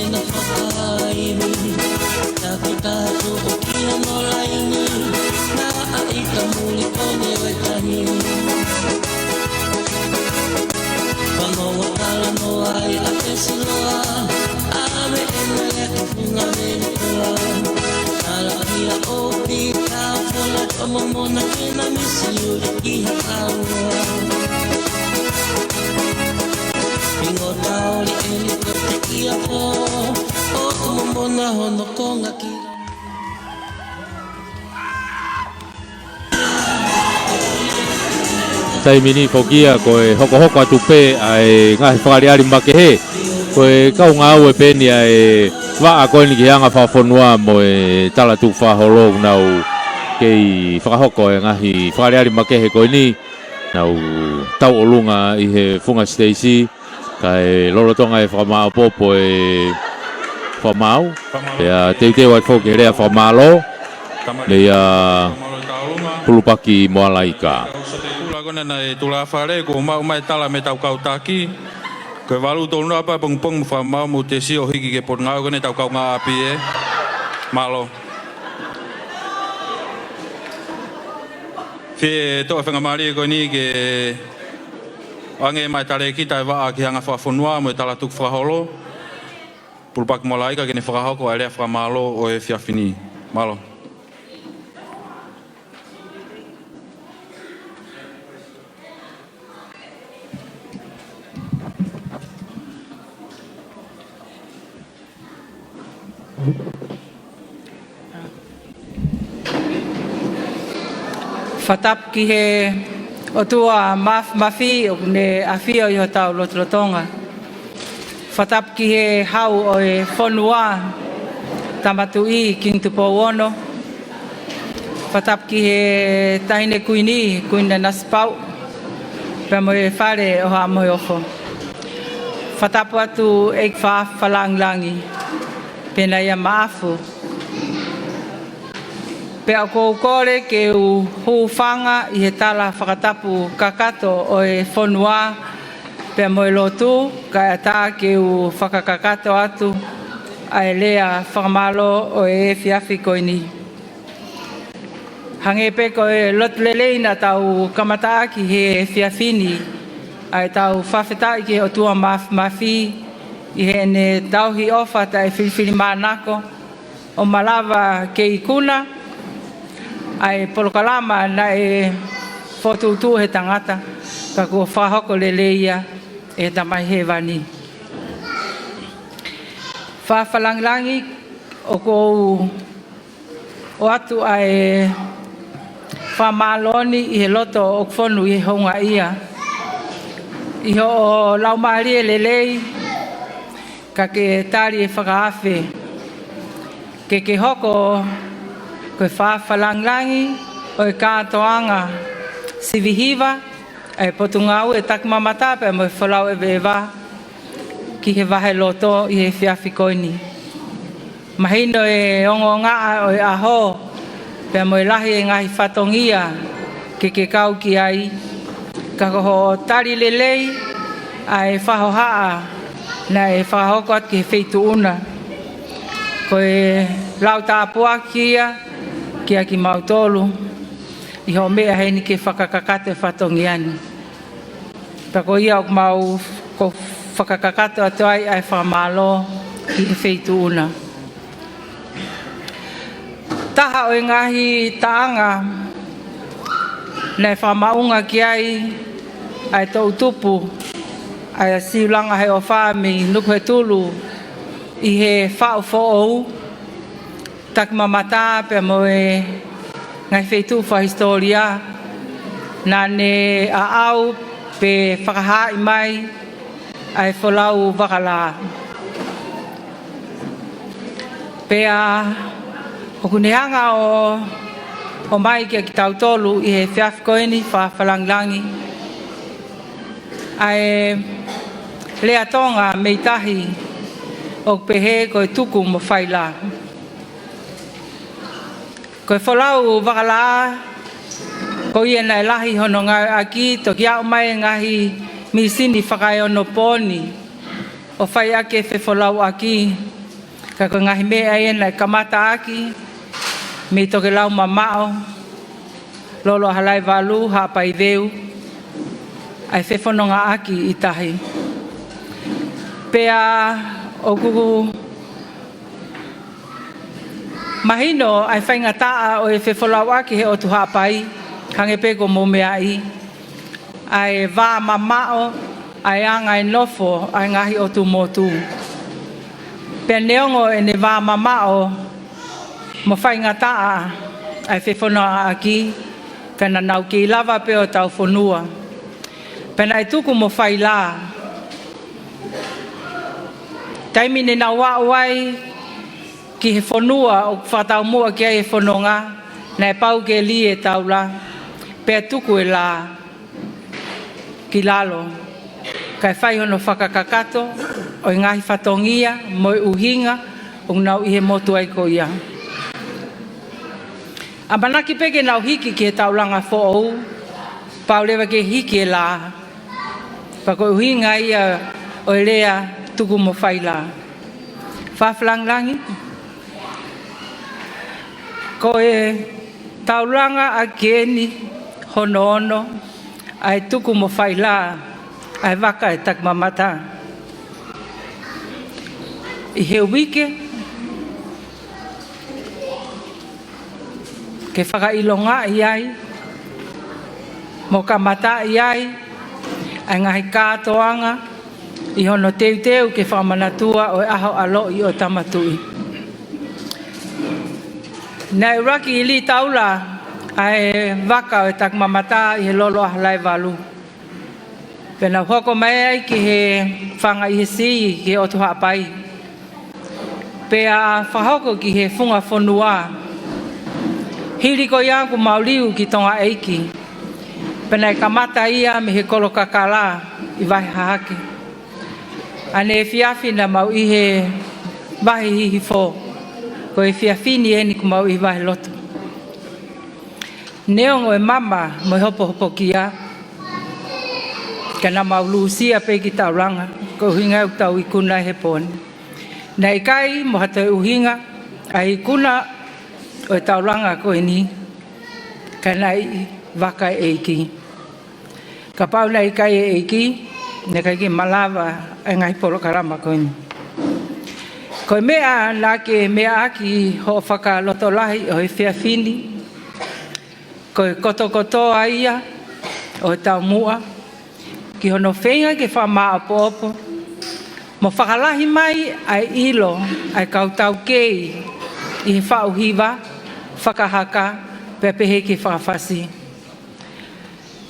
ena fakaivi. Taki taha tuʻu ki hono laini, naʻa ʻi ka muli ko ne wekani. Fanoa talanoa ai ʻa Pesiloa, ʻave ena ia ki Funga Melitoa. Talaʻehai ʻo Pita Fola, ʻo Momona ke na misi uli ki Hakaua. Pingo taoli eni ko te kia po, ʻo Momona hono konga ki. Taimi ni foki ia ko e hokohoko atu pē ʻa e ngaahi fakaʻaliʻali makehe. Ko e kau ngāue pē eni ʻa e vaʻa ko eni ki he anga fakafonua mo e tala tuku fakaholo, ʻoku nau kei fakahoko e ngaahi fakaʻaliʻali makehe ko eni. Nau tauʻolunga ʻi he funga siteisi, kae lolotonga e fakamāʻopoʻopo e fakamaau. Pea teuteu atu foki he lea fakamālō meia Pulupaki Moalaika. Kula kona na e tula fale ko maʻu mai tala mei heʻetau kau taki. Ko e valu tolu noa pē pongipongi mo fakamālō mo te sio hiki ki he potungāue ko eni ʻetau kaungāʻapi ē. Mālō. Fie toʻo e faingamālie ko eni ke ʻoange mai e talēkita e vaʻa ki he anga fakafonua mo e tala tuku fakaholo. Pulupaki Moalaika ke ne fakahoko ʻa e lea fakamālō ʻo e efiafi ni. Mālō. Fakatapu ki he ʻOtua Māfimafi ʻoku ne ʻafio ʻi hotau lotolotonga. Fakatapu ki he Hau ʻo e fonua, Tama Tuʻi Kingi Tupou Ono. Fakatapu ki he Taʻahine Kuini, Kuini Nanasipauʻu, pea mo e Fale ʻo Haʻa Moheofo. Fakatapu atu ʻEiki Faʻafa Langilangi, pea na ia Maʻafu. Pea ʻoku ou kole ke u hūfanga ʻi he tala fakatapu kakato ʻo e fonua pea mo e lotu, kae ʻatā ke u fakakakato atu ʻa e lea fakamālō ʻo e efiafi ko eni. Hangē pē ko e lotu lelei naʻa tau kamataʻaki he efiafi ni, ʻa ʻetau fakafetaʻi ki he ʻOtua Māfimafi ʻi heʻene tauhi ʻofa taʻefilifilimānako, ʻo malava ke ikuna ʻa e polokalama naʻe fokotuʻutuʻu he tangata, ka kuo fakahoko lelei ia ʻe he Tamai Hēvani. Faʻafa Langilangi, ʻoku ou ʻoatu ʻa e fakamālō ni ʻi he loto ʻoku fonu ʻi he houngaʻia, ʻi hoʻo laumālie lelei, ka ke tali e fakaafe ke ke hoko ko e Faʻafa Langilangi ʻo e kātoanga sivihiva ʻa e Potungāue Takimamata pea mo e Folau ʻEveʻeva ki he Vaheloto ʻi he efiafi ko eni. Mahino e ongoongaʻa ʻo e ʻaho pea mo e lahi e ngaahi fatongia ke ke kau ki ai, ka ko hoʻo tali lelei ʻa e fakahohaʻa naʻe fakahoko atu ki he Feituʻuna. Ko e lau tāpuaki ia kia kimautolu ʻi hoʻo meʻa heni ke fakakakato e fatongia ni. Pea ko ia ʻoku mau, ʻoku ou fakakakato atu ai ʻa e fakamālō ki he Feituʻuna. Taha ʻo e ngaahi taʻanga naʻe fakamaʻunga ki ai ʻa e toʻutupu ʻa e Siulanga he ʻOfa mei Nukuhetulu ʻi he faʻu foʻou, Takimamata pea mo e ngaahi feituʻu fakahisitōlia, naʻa ne aʻau pe fakahaaʻi mai ʻa e Folau Vakalaʻā. Pea ʻoku ne hanga ʻo, ʻomai kia kitautolu ʻi he efiafi ko eni Faʻafa Langilangi ʻa e lea Tonga mei tahi ʻoku pehē ko e tuku mo faila. Ko e Folau Vakalaʻā, ko ia naʻe lahi hono ngāueʻaki, toki aʻu mai e ngaahi mīsini fakaeonopooni. ʻo fai ʻaki e fefolauʻaki, ka ko e ngaahi meʻa ia naʻe kamata ʻaki mei Tokelau Mamaʻo, Lolo ʻAhalaevalu, Haʻapai Veu, ʻa e fefonongaʻaki ʻi tahi. Pea ʻoku mahino ʻa e faingataʻa ʻo e fefolauʻaki he ʻotu Haʻapai, hangē pē ko hoʻomou meaʻi, ʻa e vā mamaʻo, ʻa e anga e nofo ʻa e ngaahi ʻotu motu. Pea neongo ʻene vā mamaʻo mo faingataʻa ʻa e fefonongaʻaki, ka naʻa nau kei lava pē ʻo taufonua. Pea naʻe tuku mo fai lā. Taimi ne nau aʻu ai ki he fonua ʻoku fakataumuʻa ki ai e fononga, naʻe pau ke lī e taula, pea tuku e lā ki lalo, kae fai hono fakakakato ʻo e ngaahi fatongia mo e ʻuhinga ʻoku nau ʻi he motu ai ko ia. ʻAmanaki pē ke nau hiki ki he taulanga foʻou, pau leva ke hiki e lā. Pea ko e ʻuhinga ia ʻo e lea tuku mo fai lā. Fakalangilangi, ko e taulanga ʻaki eni hono ono ʻa e tuku mo fai lā ʻa e vaka ʻo e takimamata. ʻI he uike ke fakaʻilongaʻi ai mo kamataʻi ai ʻa e ngaahi kātoanga ʻi hono teuteu ki he fakamanatua ʻo e ʻaho ʻaloʻi ʻo Tama Tuʻi. Naʻe ʻuluaki lī taula ʻa e vaka ʻo e takimamata ʻi he Lolo ʻAhalaevalu. Pea nau hoko mai ai ki he fanga ʻi he Sī, ki he ʻotu Haʻapai. Pea fakahoko ki he funga fonua. Hili ko ia kuo mau liu ki Tonga ʻEiki. Pea naʻe kamata ia mei he Kolo Kakala ʻi Vahe Hahake. ʻAneefiafi naʻa mau ʻi he Vahe Hihifo. Ko e efiafi ni eni kuo mau ʻi he Vahe Lotu. Neongo e mama mo e hopohopokia, ka naʻa mau lūsia pē ki taulanga, ko e ʻuhinga ʻoku tau ikuna he pō ni. Naʻe ʻikai mo ha toe ʻuhinga ʻa e ikuna ʻo e taulanga ko eni, ka naʻe ʻi vaka ʻo e ʻEiki. Kapau naʻe ʻikai e ʻEiki, naʻe ʻikai ke malava ʻa e ngaahi polokalama ko eni. Ko e meʻa naʻa ke meʻa ʻaki hoʻo fakalotolahi ʻo e efiafi ni, ko e kotokotoa ia ʻo e taumuʻa ki hono feinga ke fakamāʻopoʻopo mo fakalahi mai ʻa e ʻilo ʻa e kau taukei ʻi he faʻu hiva, fakahaka, pea pehē ki he fakafasi.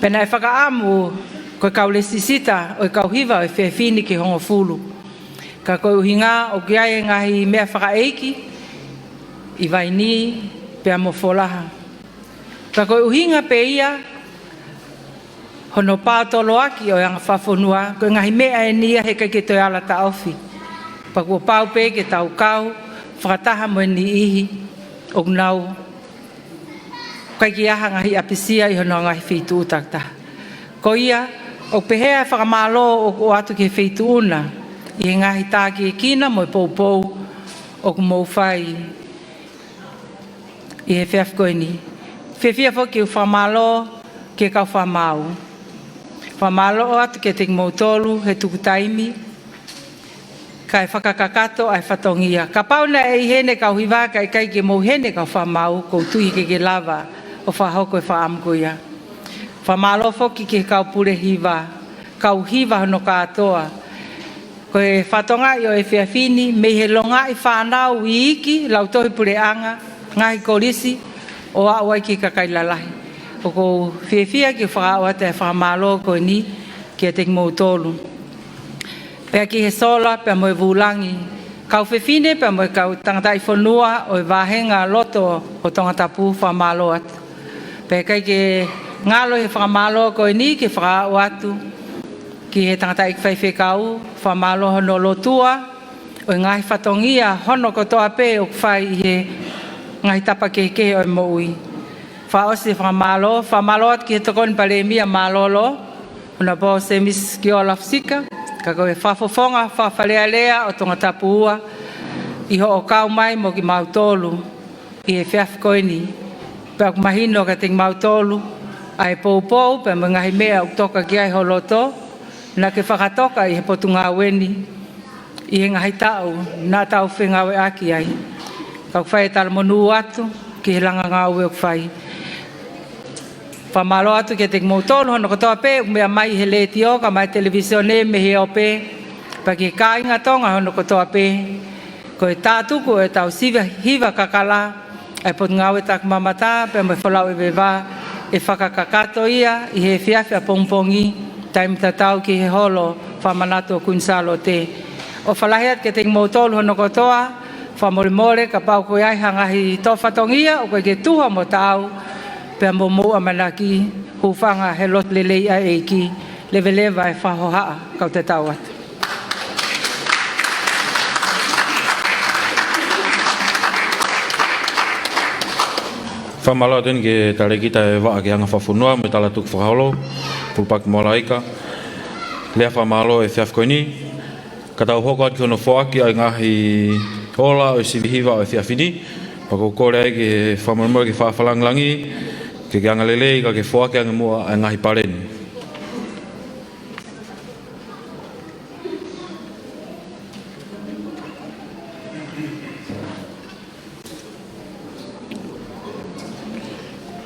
Pea naʻe fakaʻamu ko e kau lēsisita ʻo e kau hiva ʻo e efiafi ni ke hongofulu. Ka ko e ʻuhinga ʻoku ʻi ai e ngaahi meʻa fakaʻeiki ʻi Vainī pea mo Folaha. Ka ko e ʻuhinga pē ia hono pātoloaki ʻo e anga fakafonua, ko e ngaahi meʻa eni ia he ʻikai ke toe ala taʻofi. Pea kuo pau pē ke tau kau fakataha mo e niʻihi ʻoku nau ʻikai ke ʻi ai ha ngaahi ʻapisia ʻi honau ngaahi feituʻu takitaha. Ko ia, ʻoku pehē ʻa e fakamālō ʻoku ʻoatu ki he feituʻu na ʻi he ngaahi tākiekina mo e poupou ʻoku mou fai ʻi he efiafi ko eni. Fiefia foki ke u fakamālō ki he kau fakamaau. Fakamālō atu kiate kimoutolu he tuku taimi kae fakakakato ʻa e fatongia. Kapau naʻe ʻi heni e kau hiva kae ʻikai ke mou ʻi heni e kau fakamaau, ʻoku ou tui ʻikai ke lava ʻo fakahoko e fakaʻamu ko ia. Fakamālō foki ki he kau pule hiva, kau hiva hono kātoa. Ko e fatongia ʻo e efiafi ni, mei he longaʻi fānau, iiki, lautohi puleʻanga, ngaahi kolisi, ʻo aʻu ai ki he kakai lalahi. ʻOku ou fiefia ke fakahoko atu e fakamālō ko eni kiate kimoutolu. Pea ki he sola, pea mo e vūlangi, kau fefine, pea mo e kau tangataʻi fonua ʻo e vāhenga loto ʻo Tongatapu, fakamālō atu. Pea ʻikai ke ngalo he fakamālō ko eni ke fakahoko atu ki he tangataʻeiki faifekau, fakamālō hono lotua ʻo e ngaahi fatongia hono kotoa pē ʻoku fai ʻi he ngaahi tapa kehekehe ʻo e moʻui. Fakaʻosi e fakamālō, fakamālō atu ki he Tokoni Palēmia Mālōlō, Honourable Semisi Kiola Fusika, Ka ko e fakafofonga fakafalealea ʻo Tongatapu ua, ʻi hoʻo kau mai mo kimautolu ʻi he efiafi ko eni. Pea ʻoku mahino kiate kimautolu ʻa e poupou pea mo e ngaahi meʻa ʻoku toka ki ai ho loto, naʻa ke fakatoka ʻi he potungāue ni ʻi he ngaahi taʻu naʻa tau fengāueʻaki ai. Ka ʻoku fai e talamonū atu ki he langa ngāue ʻoku fai. Fakamālō atu kiate kimoutolu hono kotoa pē ʻoku meʻa mai he letiō kae ʻumaʻā e televīsone mei he ope, pea ki he kāinga Tonga hono kotoa pē. Ko e tātuku ʻo ʻetau siva hiva kakala ʻa e Potungāue Takimamata pea mo e Folau ʻEveva ʻe fakakakato ia ʻi he efiafi ʻapongipongi, taimi tatau ki he holo fakamanatu ʻo Kuini Sālote. ʻOfa lahi atu kiate kimoutolu hono kotoa, fakamolemole kapau ko e ʻi ai ha ngaahi tō fatongia ʻoku ʻikai ke tuha mo taau pea mo hoʻomou ʻamanaki, hūfanga he lotu lelei ʻa e ʻEiki. Leveleva e fakahohaʻa, kau tatau atu. Fakamālō atu eni ki he talēkita ʻo e Vaʻa ki he Anga Fakafonua mo e Tala Tukufakaholo, Pulupaki Moalaika. Lea fakamālō ʻo e efiafi ko eni. Ka tau hoko atu ki hono foaki ʻa e ngaahi ola ʻo e sivi hiva ʻo e efiafi ni, pea ʻoku ou kole ai ke fakamolemole ki he faʻa fakalāngilangi ke ke anga lelei kae ke foaki ange muʻa ʻa e ngaahi paleni.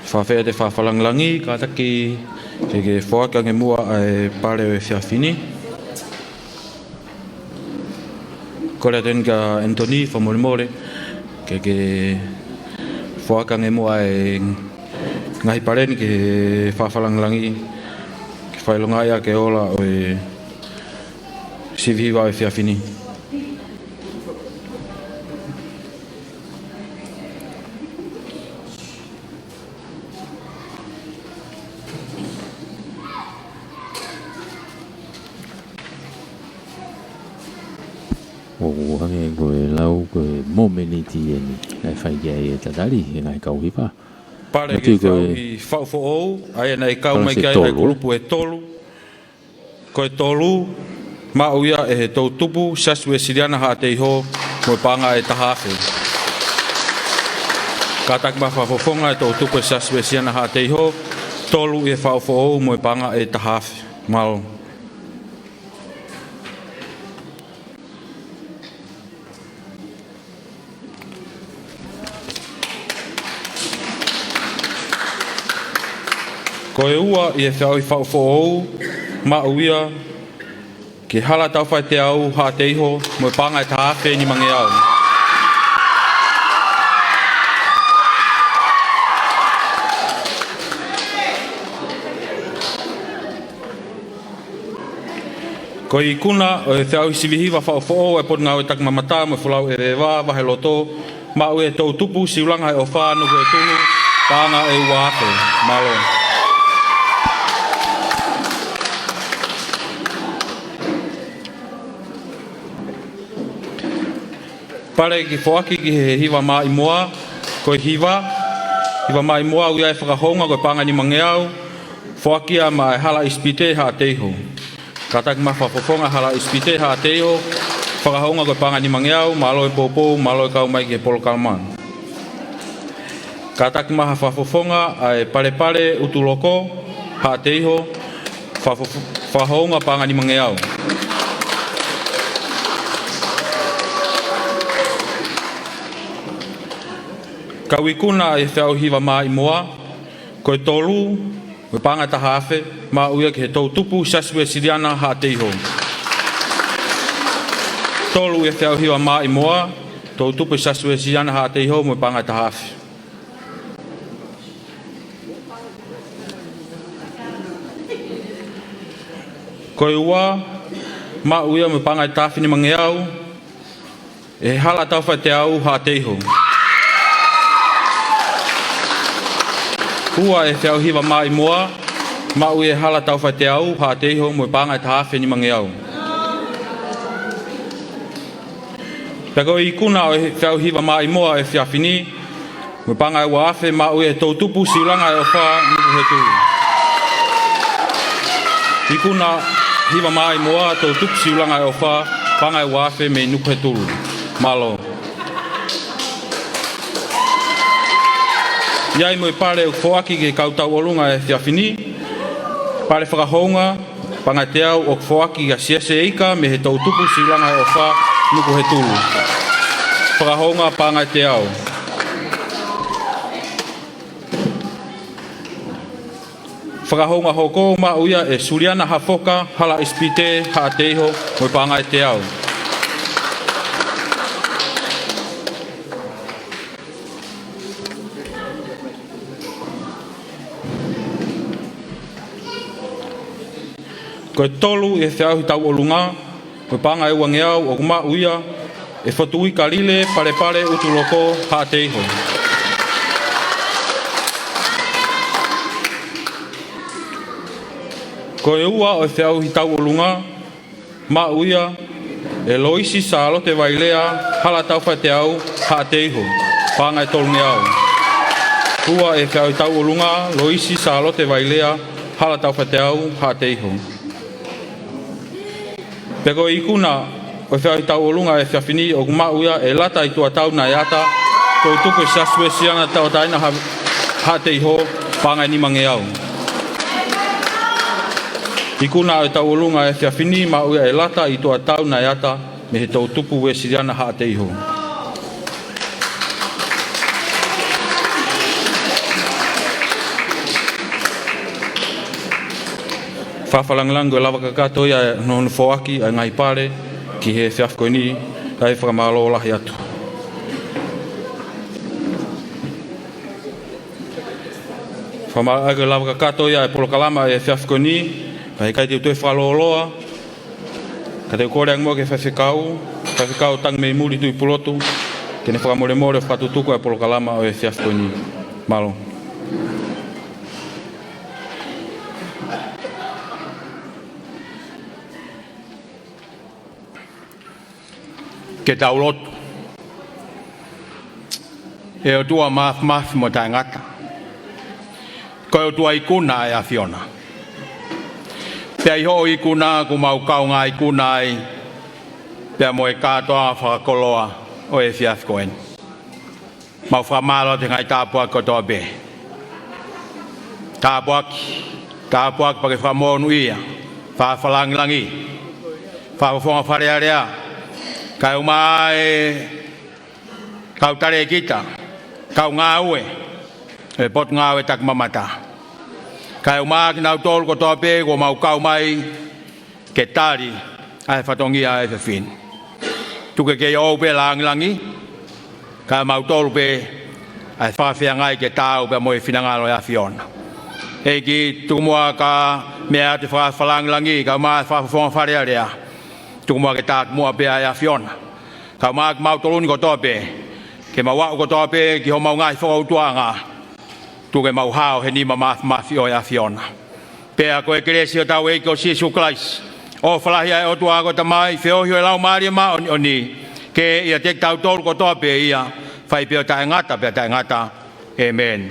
Fakafeʻao e faʻa fakalāngilangi, kātaki ke ke foaki ange muʻa ʻa e pale ʻo e efiafi ni. Kole atu eni kia Anthony, fakamolemole, ke ke foaki ange muʻa ʻa e ngaahi paleni ki he faʻa fakalāngilangi, ke fakaʻilongaʻi ʻaki e ola ʻo e sivi hiva ʻo e efiafi ni. ʻOku hangē ko e lau ko e momeniti eni naʻe fai ki ai e tatali he ngaahi kau hiva. Pale ki he feʻauhi faʻu foʻou, ʻa ia naʻe kau mai ki ai ʻa e kulupu ʻe tolu. Ko e tolu, maʻu ia ʻe he toʻutupu Siasi Uēsiliana Haʻateiho mo e paʻanga ʻe taha afe. Kātaki mai ha fakafofonga ʻa e toʻutupu ʻo e Siasi Uēsiliana Haʻateiho, tolu ʻi he faʻu foʻou mo e paʻanga ʻe taha afe. Mālō. Ko e ua ʻi he feʻauhi faʻu foʻou, maʻu ia ki he Hala Taufaʻeteau Haʻateiho mo e paʻanga ʻe taha afe nimangeau. Ko e ikuna ʻo e feʻauhi sivi hiva faʻu foʻou ʻa e Potungāue Takimamata mo e Folau ʻEveva, Vaheloto, maʻu ʻe he toʻutupu Siulanga ʻo e ʻOfa, Nukuhetulu, paʻanga ʻe ua afe. Mālō. Pale ki he foaki ki he hiva maʻimoa, ko e hiva, hiva maʻimoa ʻoku ʻi ai e fakahounga ko e paʻanga nimangeau, foaki ia maʻa e Hala ʻIsipite Haʻateiho. Kātaki mai ha fakafofonga Hala ʻIsipite Haʻateiho, fakahounga ko e paʻanga nimangeau, mālō e poupou, mālō e kau mai ki he polokalama. Kātaki mai ha fakafofonga ʻa e Palepale ʻUtuloko Haʻateiho, fakafo-, fakahounga paʻanga nimangeau. Kau ikuna ʻi he feʻauhi hiva maʻimoa, ko e tolu, mo e paʻanga ʻe taha afe, maʻu ia ki he toʻutupu Siasi Uēsiliana Haʻateiho. Tolu ʻi he feʻauhi hiva maʻimoa, toʻutupu Siasi Uēsiliana Haʻateiho mo e paʻanga ʻe taha afe. Ko e ua, maʻu ia mo e paʻanga ʻe taha afe nimangeau, ʻe he Hala Taufaʻeteau Haʻateiho. Ua ʻi he feʻauhi hiva maʻimoa, maʻu ia ʻe he Hala Taufaʻeteau Haʻateiho mo e paʻanga ʻe taha afe nimangeau. Pea ko e ikuna ʻo e feʻauhi hiva maʻimoa ʻo e efiafi ni, mo e paʻanga ʻe ua afe, maʻu ia ʻe he toʻutupu Siulanga ʻo e ʻOfa, Nukuhetulu. Ikuna Hiva Maʻaimoa, Toʻutupu Siulanga ʻo e ʻOfa, paʻanga ʻe ua afe mei Nukuhetulu. Mālō. ʻI ai mo e pale ʻoku foaki ki he kau tauʻolunga ʻo e efiafi ni. Pale fakahounga, paʻanga ʻe teau, ʻoku foaki kia Siasia Ika mei he Toʻutupu Siulanga ʻo e ʻOfa, Nukuhetulu. Fakahounga, paʻanga ʻe teau. Fakahounga hoko, maʻu ia ʻe Suliana Hafoka, Hala ʻIsipite, Haʻateiho, mo e paʻanga ʻe teau. Ko e tolu ʻi he feʻauhi tauʻolunga, ko e paʻanga ʻe uangeau ʻoku maʻu ia ʻe Fotuika Lile Palepale, ʻUtuloko, Haʻateiho. Ko e ua ʻo e feʻauhi tauʻolunga, maʻu ia ʻe Loisi Sālote Vailea, Hala Taufateau, Haʻateiho, paʻanga ʻe tolungeau. Ua ʻi he feʻauhi tauʻolunga, Loisi Sālote Vailea, Hala Taufateau, Haʻateiho. Pea ko e ikuna ʻo e feʻauhi tauʻolunga ʻo e efiafi ni ʻoku maʻu ia ʻe Lata ʻi Tuʻatau Naeata, Toʻutupu ʻo e Siasi Uēsiliana Tauʻatāina Ha-, Haʻateiho, paʻanga ʻe nimangeau. Ikuna ʻo e tauʻolunga ʻo e efiafi ni, maʻu ia ʻe Lata ʻi Tuʻatau Naeata mei he Toʻutupu Uēsiliana Haʻateiho. Fakafakalāngilangi, ko e lava kakato ia hono, hono foaki ʻa e ngaahi pale ki he efiafi ko eni, kae fakamālō lahi atu. Fakamālō, ko e lava kakato ia ʻa e polokalama ʻo e efiafi ko eni, kae ʻikai te u toe fakalōloa, ka te u kole ange muʻa ki he faifekau, Faifekau Tangimeimuli Tuʻipulotu, ke ne fakamolemole ʻo fakatutuku ʻa e polokalama ʻo e efiafi ko eni. Mālō. Ke tau lotu. ʻE ʻOtua Māfimafi mo Taʻengata, ko e ʻOtua ikuna ʻa e ʻAfiona. Pea ʻi hoʻo ikuna kuo mau kaungā ikuna ai, pea mo e kātoa fakakoloa ʻo e efiafi ko eni. Mau fakamālō atu he ngaahi tāpuaki kotoa pē. Tāpuaki, tāpuaki pea ke fakamonūʻia, fakafakalāngilangi, fakafofonga Fale Alea, kaeʻumaʻā e kau talēkita, kau ngāue ʻo e Potungāue Takimamata. Kaeʻumaʻā kinautolu kotoa pē kuo mau kau mai ke tali ʻa e fatongia ʻo e efiafi ni. Tuku ke kei ʻoʻou pē lāngilangi, kae ʻumaʻā kimautolu pē ʻa e fakafeangai ke taau pea mo e finangalo ʻo e ʻAfiona. ʻEiki, tuku muʻa ke meʻa atu e fakafakalāngilangi, kaeʻumaʻā e fakafofonga Fale Alea. Tuku muʻa ke taki muʻa pē ʻa e ʻAfiona. Kaeʻumaʻā kimautolu ni kotoa pē, ke mau aʻu kotoa pē ki homau ngaahi fokoutuʻanga. Tuku ke mau hao he nima māfimafi ʻo e ʻAfiona. Pea ko e kelesi ʻa hotau ʻEiki ko Sīsū Kalaisi, ʻofa lahi ʻa e ʻOtua ko e Tamai, feohi ʻo e Laumālie Māʻoniʻoni, ke ʻiate kitautolu kotoa pē ia, fai pē ʻo taʻengata pea taʻengata. ʻĒmeni.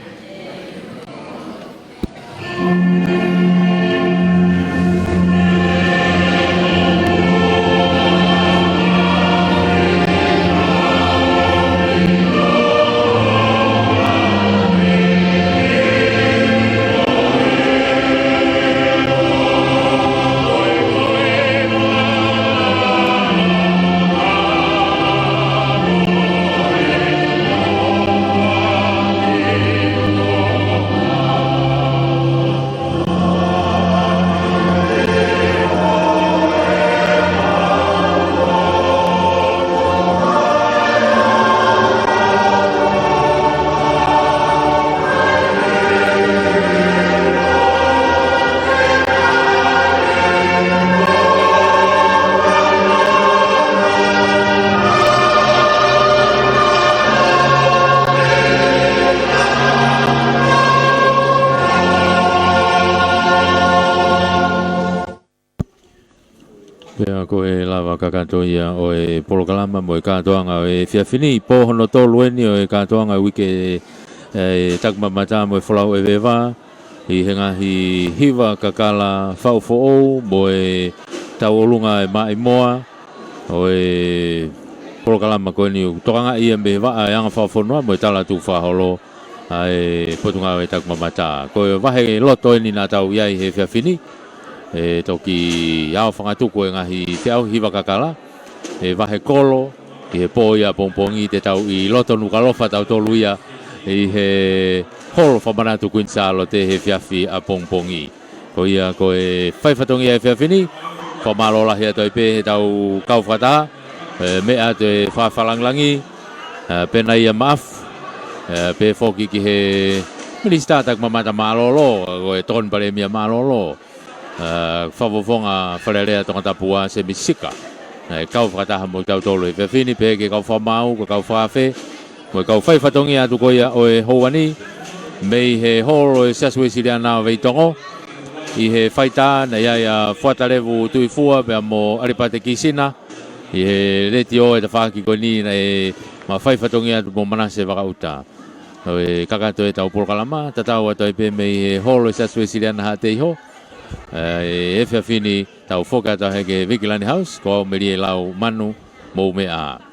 Pea ko e lava kakato ia ʻo e polokalama mo e kātoanga ʻo e efiafi ni, pō hono tolu eni ʻo e kātoanga uike, ʻe, Takimamata mo e Folau ʻEveʻeva, ʻi he ngaahi hiva kakala faʻu foʻou mo e tauʻolunga e maʻimoa ʻo e polokalama ko eni ʻoku tokangaʻi ia mei he vaʻa ʻo e anga fakafonua mo e tala tukufakaholo ʻa e Potungāue Takimamata. Ko e vahe loto eni naʻa tau ʻi ai he efiafi ni, ʻe toki aofangatuku e ngaahi feʻauhi hiva kakala ʻe vahe kolo ʻi he pō ia ʻapongipongi. Te tau ʻi loto Nukuʻalofa tautolu ia ʻi he holo fakamanatu Kuini Sālote he efiafi ʻapongipongi. Ko ia ko e fai fatongia efiafi ni, fakamālō lahi atu ai pē he tau kau fakataha, ʻe, meʻa atu e fakafalangilangi, ʻe, pea ʻi ai ia maʻafu, ʻe, pea foki ki he Minisitā Takimamata mālōlō, ko e Tokoni Palēmia mālōlō, ʻe, Fakafofonga Fale Alea Tongatapu ʻa Semi Sika. ʻE, kau fakataha mo tautolu he efiafi ni, pea ki he kau fakamaau, ko e kau fakaafe, mo e kau fai fatongia atu ko ia ʻo e houa ni, mei he holo ʻo e Siasi Uēsiliana Veitongo, ʻi he faitā naʻe ʻi ai ʻa Fuatalevu Tuifua pea mo ʻAlipate Kisina, ʻi he letiō e tafaʻaki ko eni naʻe ma fai fatongia atu mo Manase Vakaʻuta. ʻO e kakato e tau polokalama, tatau atu ai pē mei he holo ʻo e Siasi Uēsiliana Haʻateiho, ʻe, efiafi ni tau foki atu ai ki he Vikilani House, ko au Melie Lau Manu, mou meʻa ā.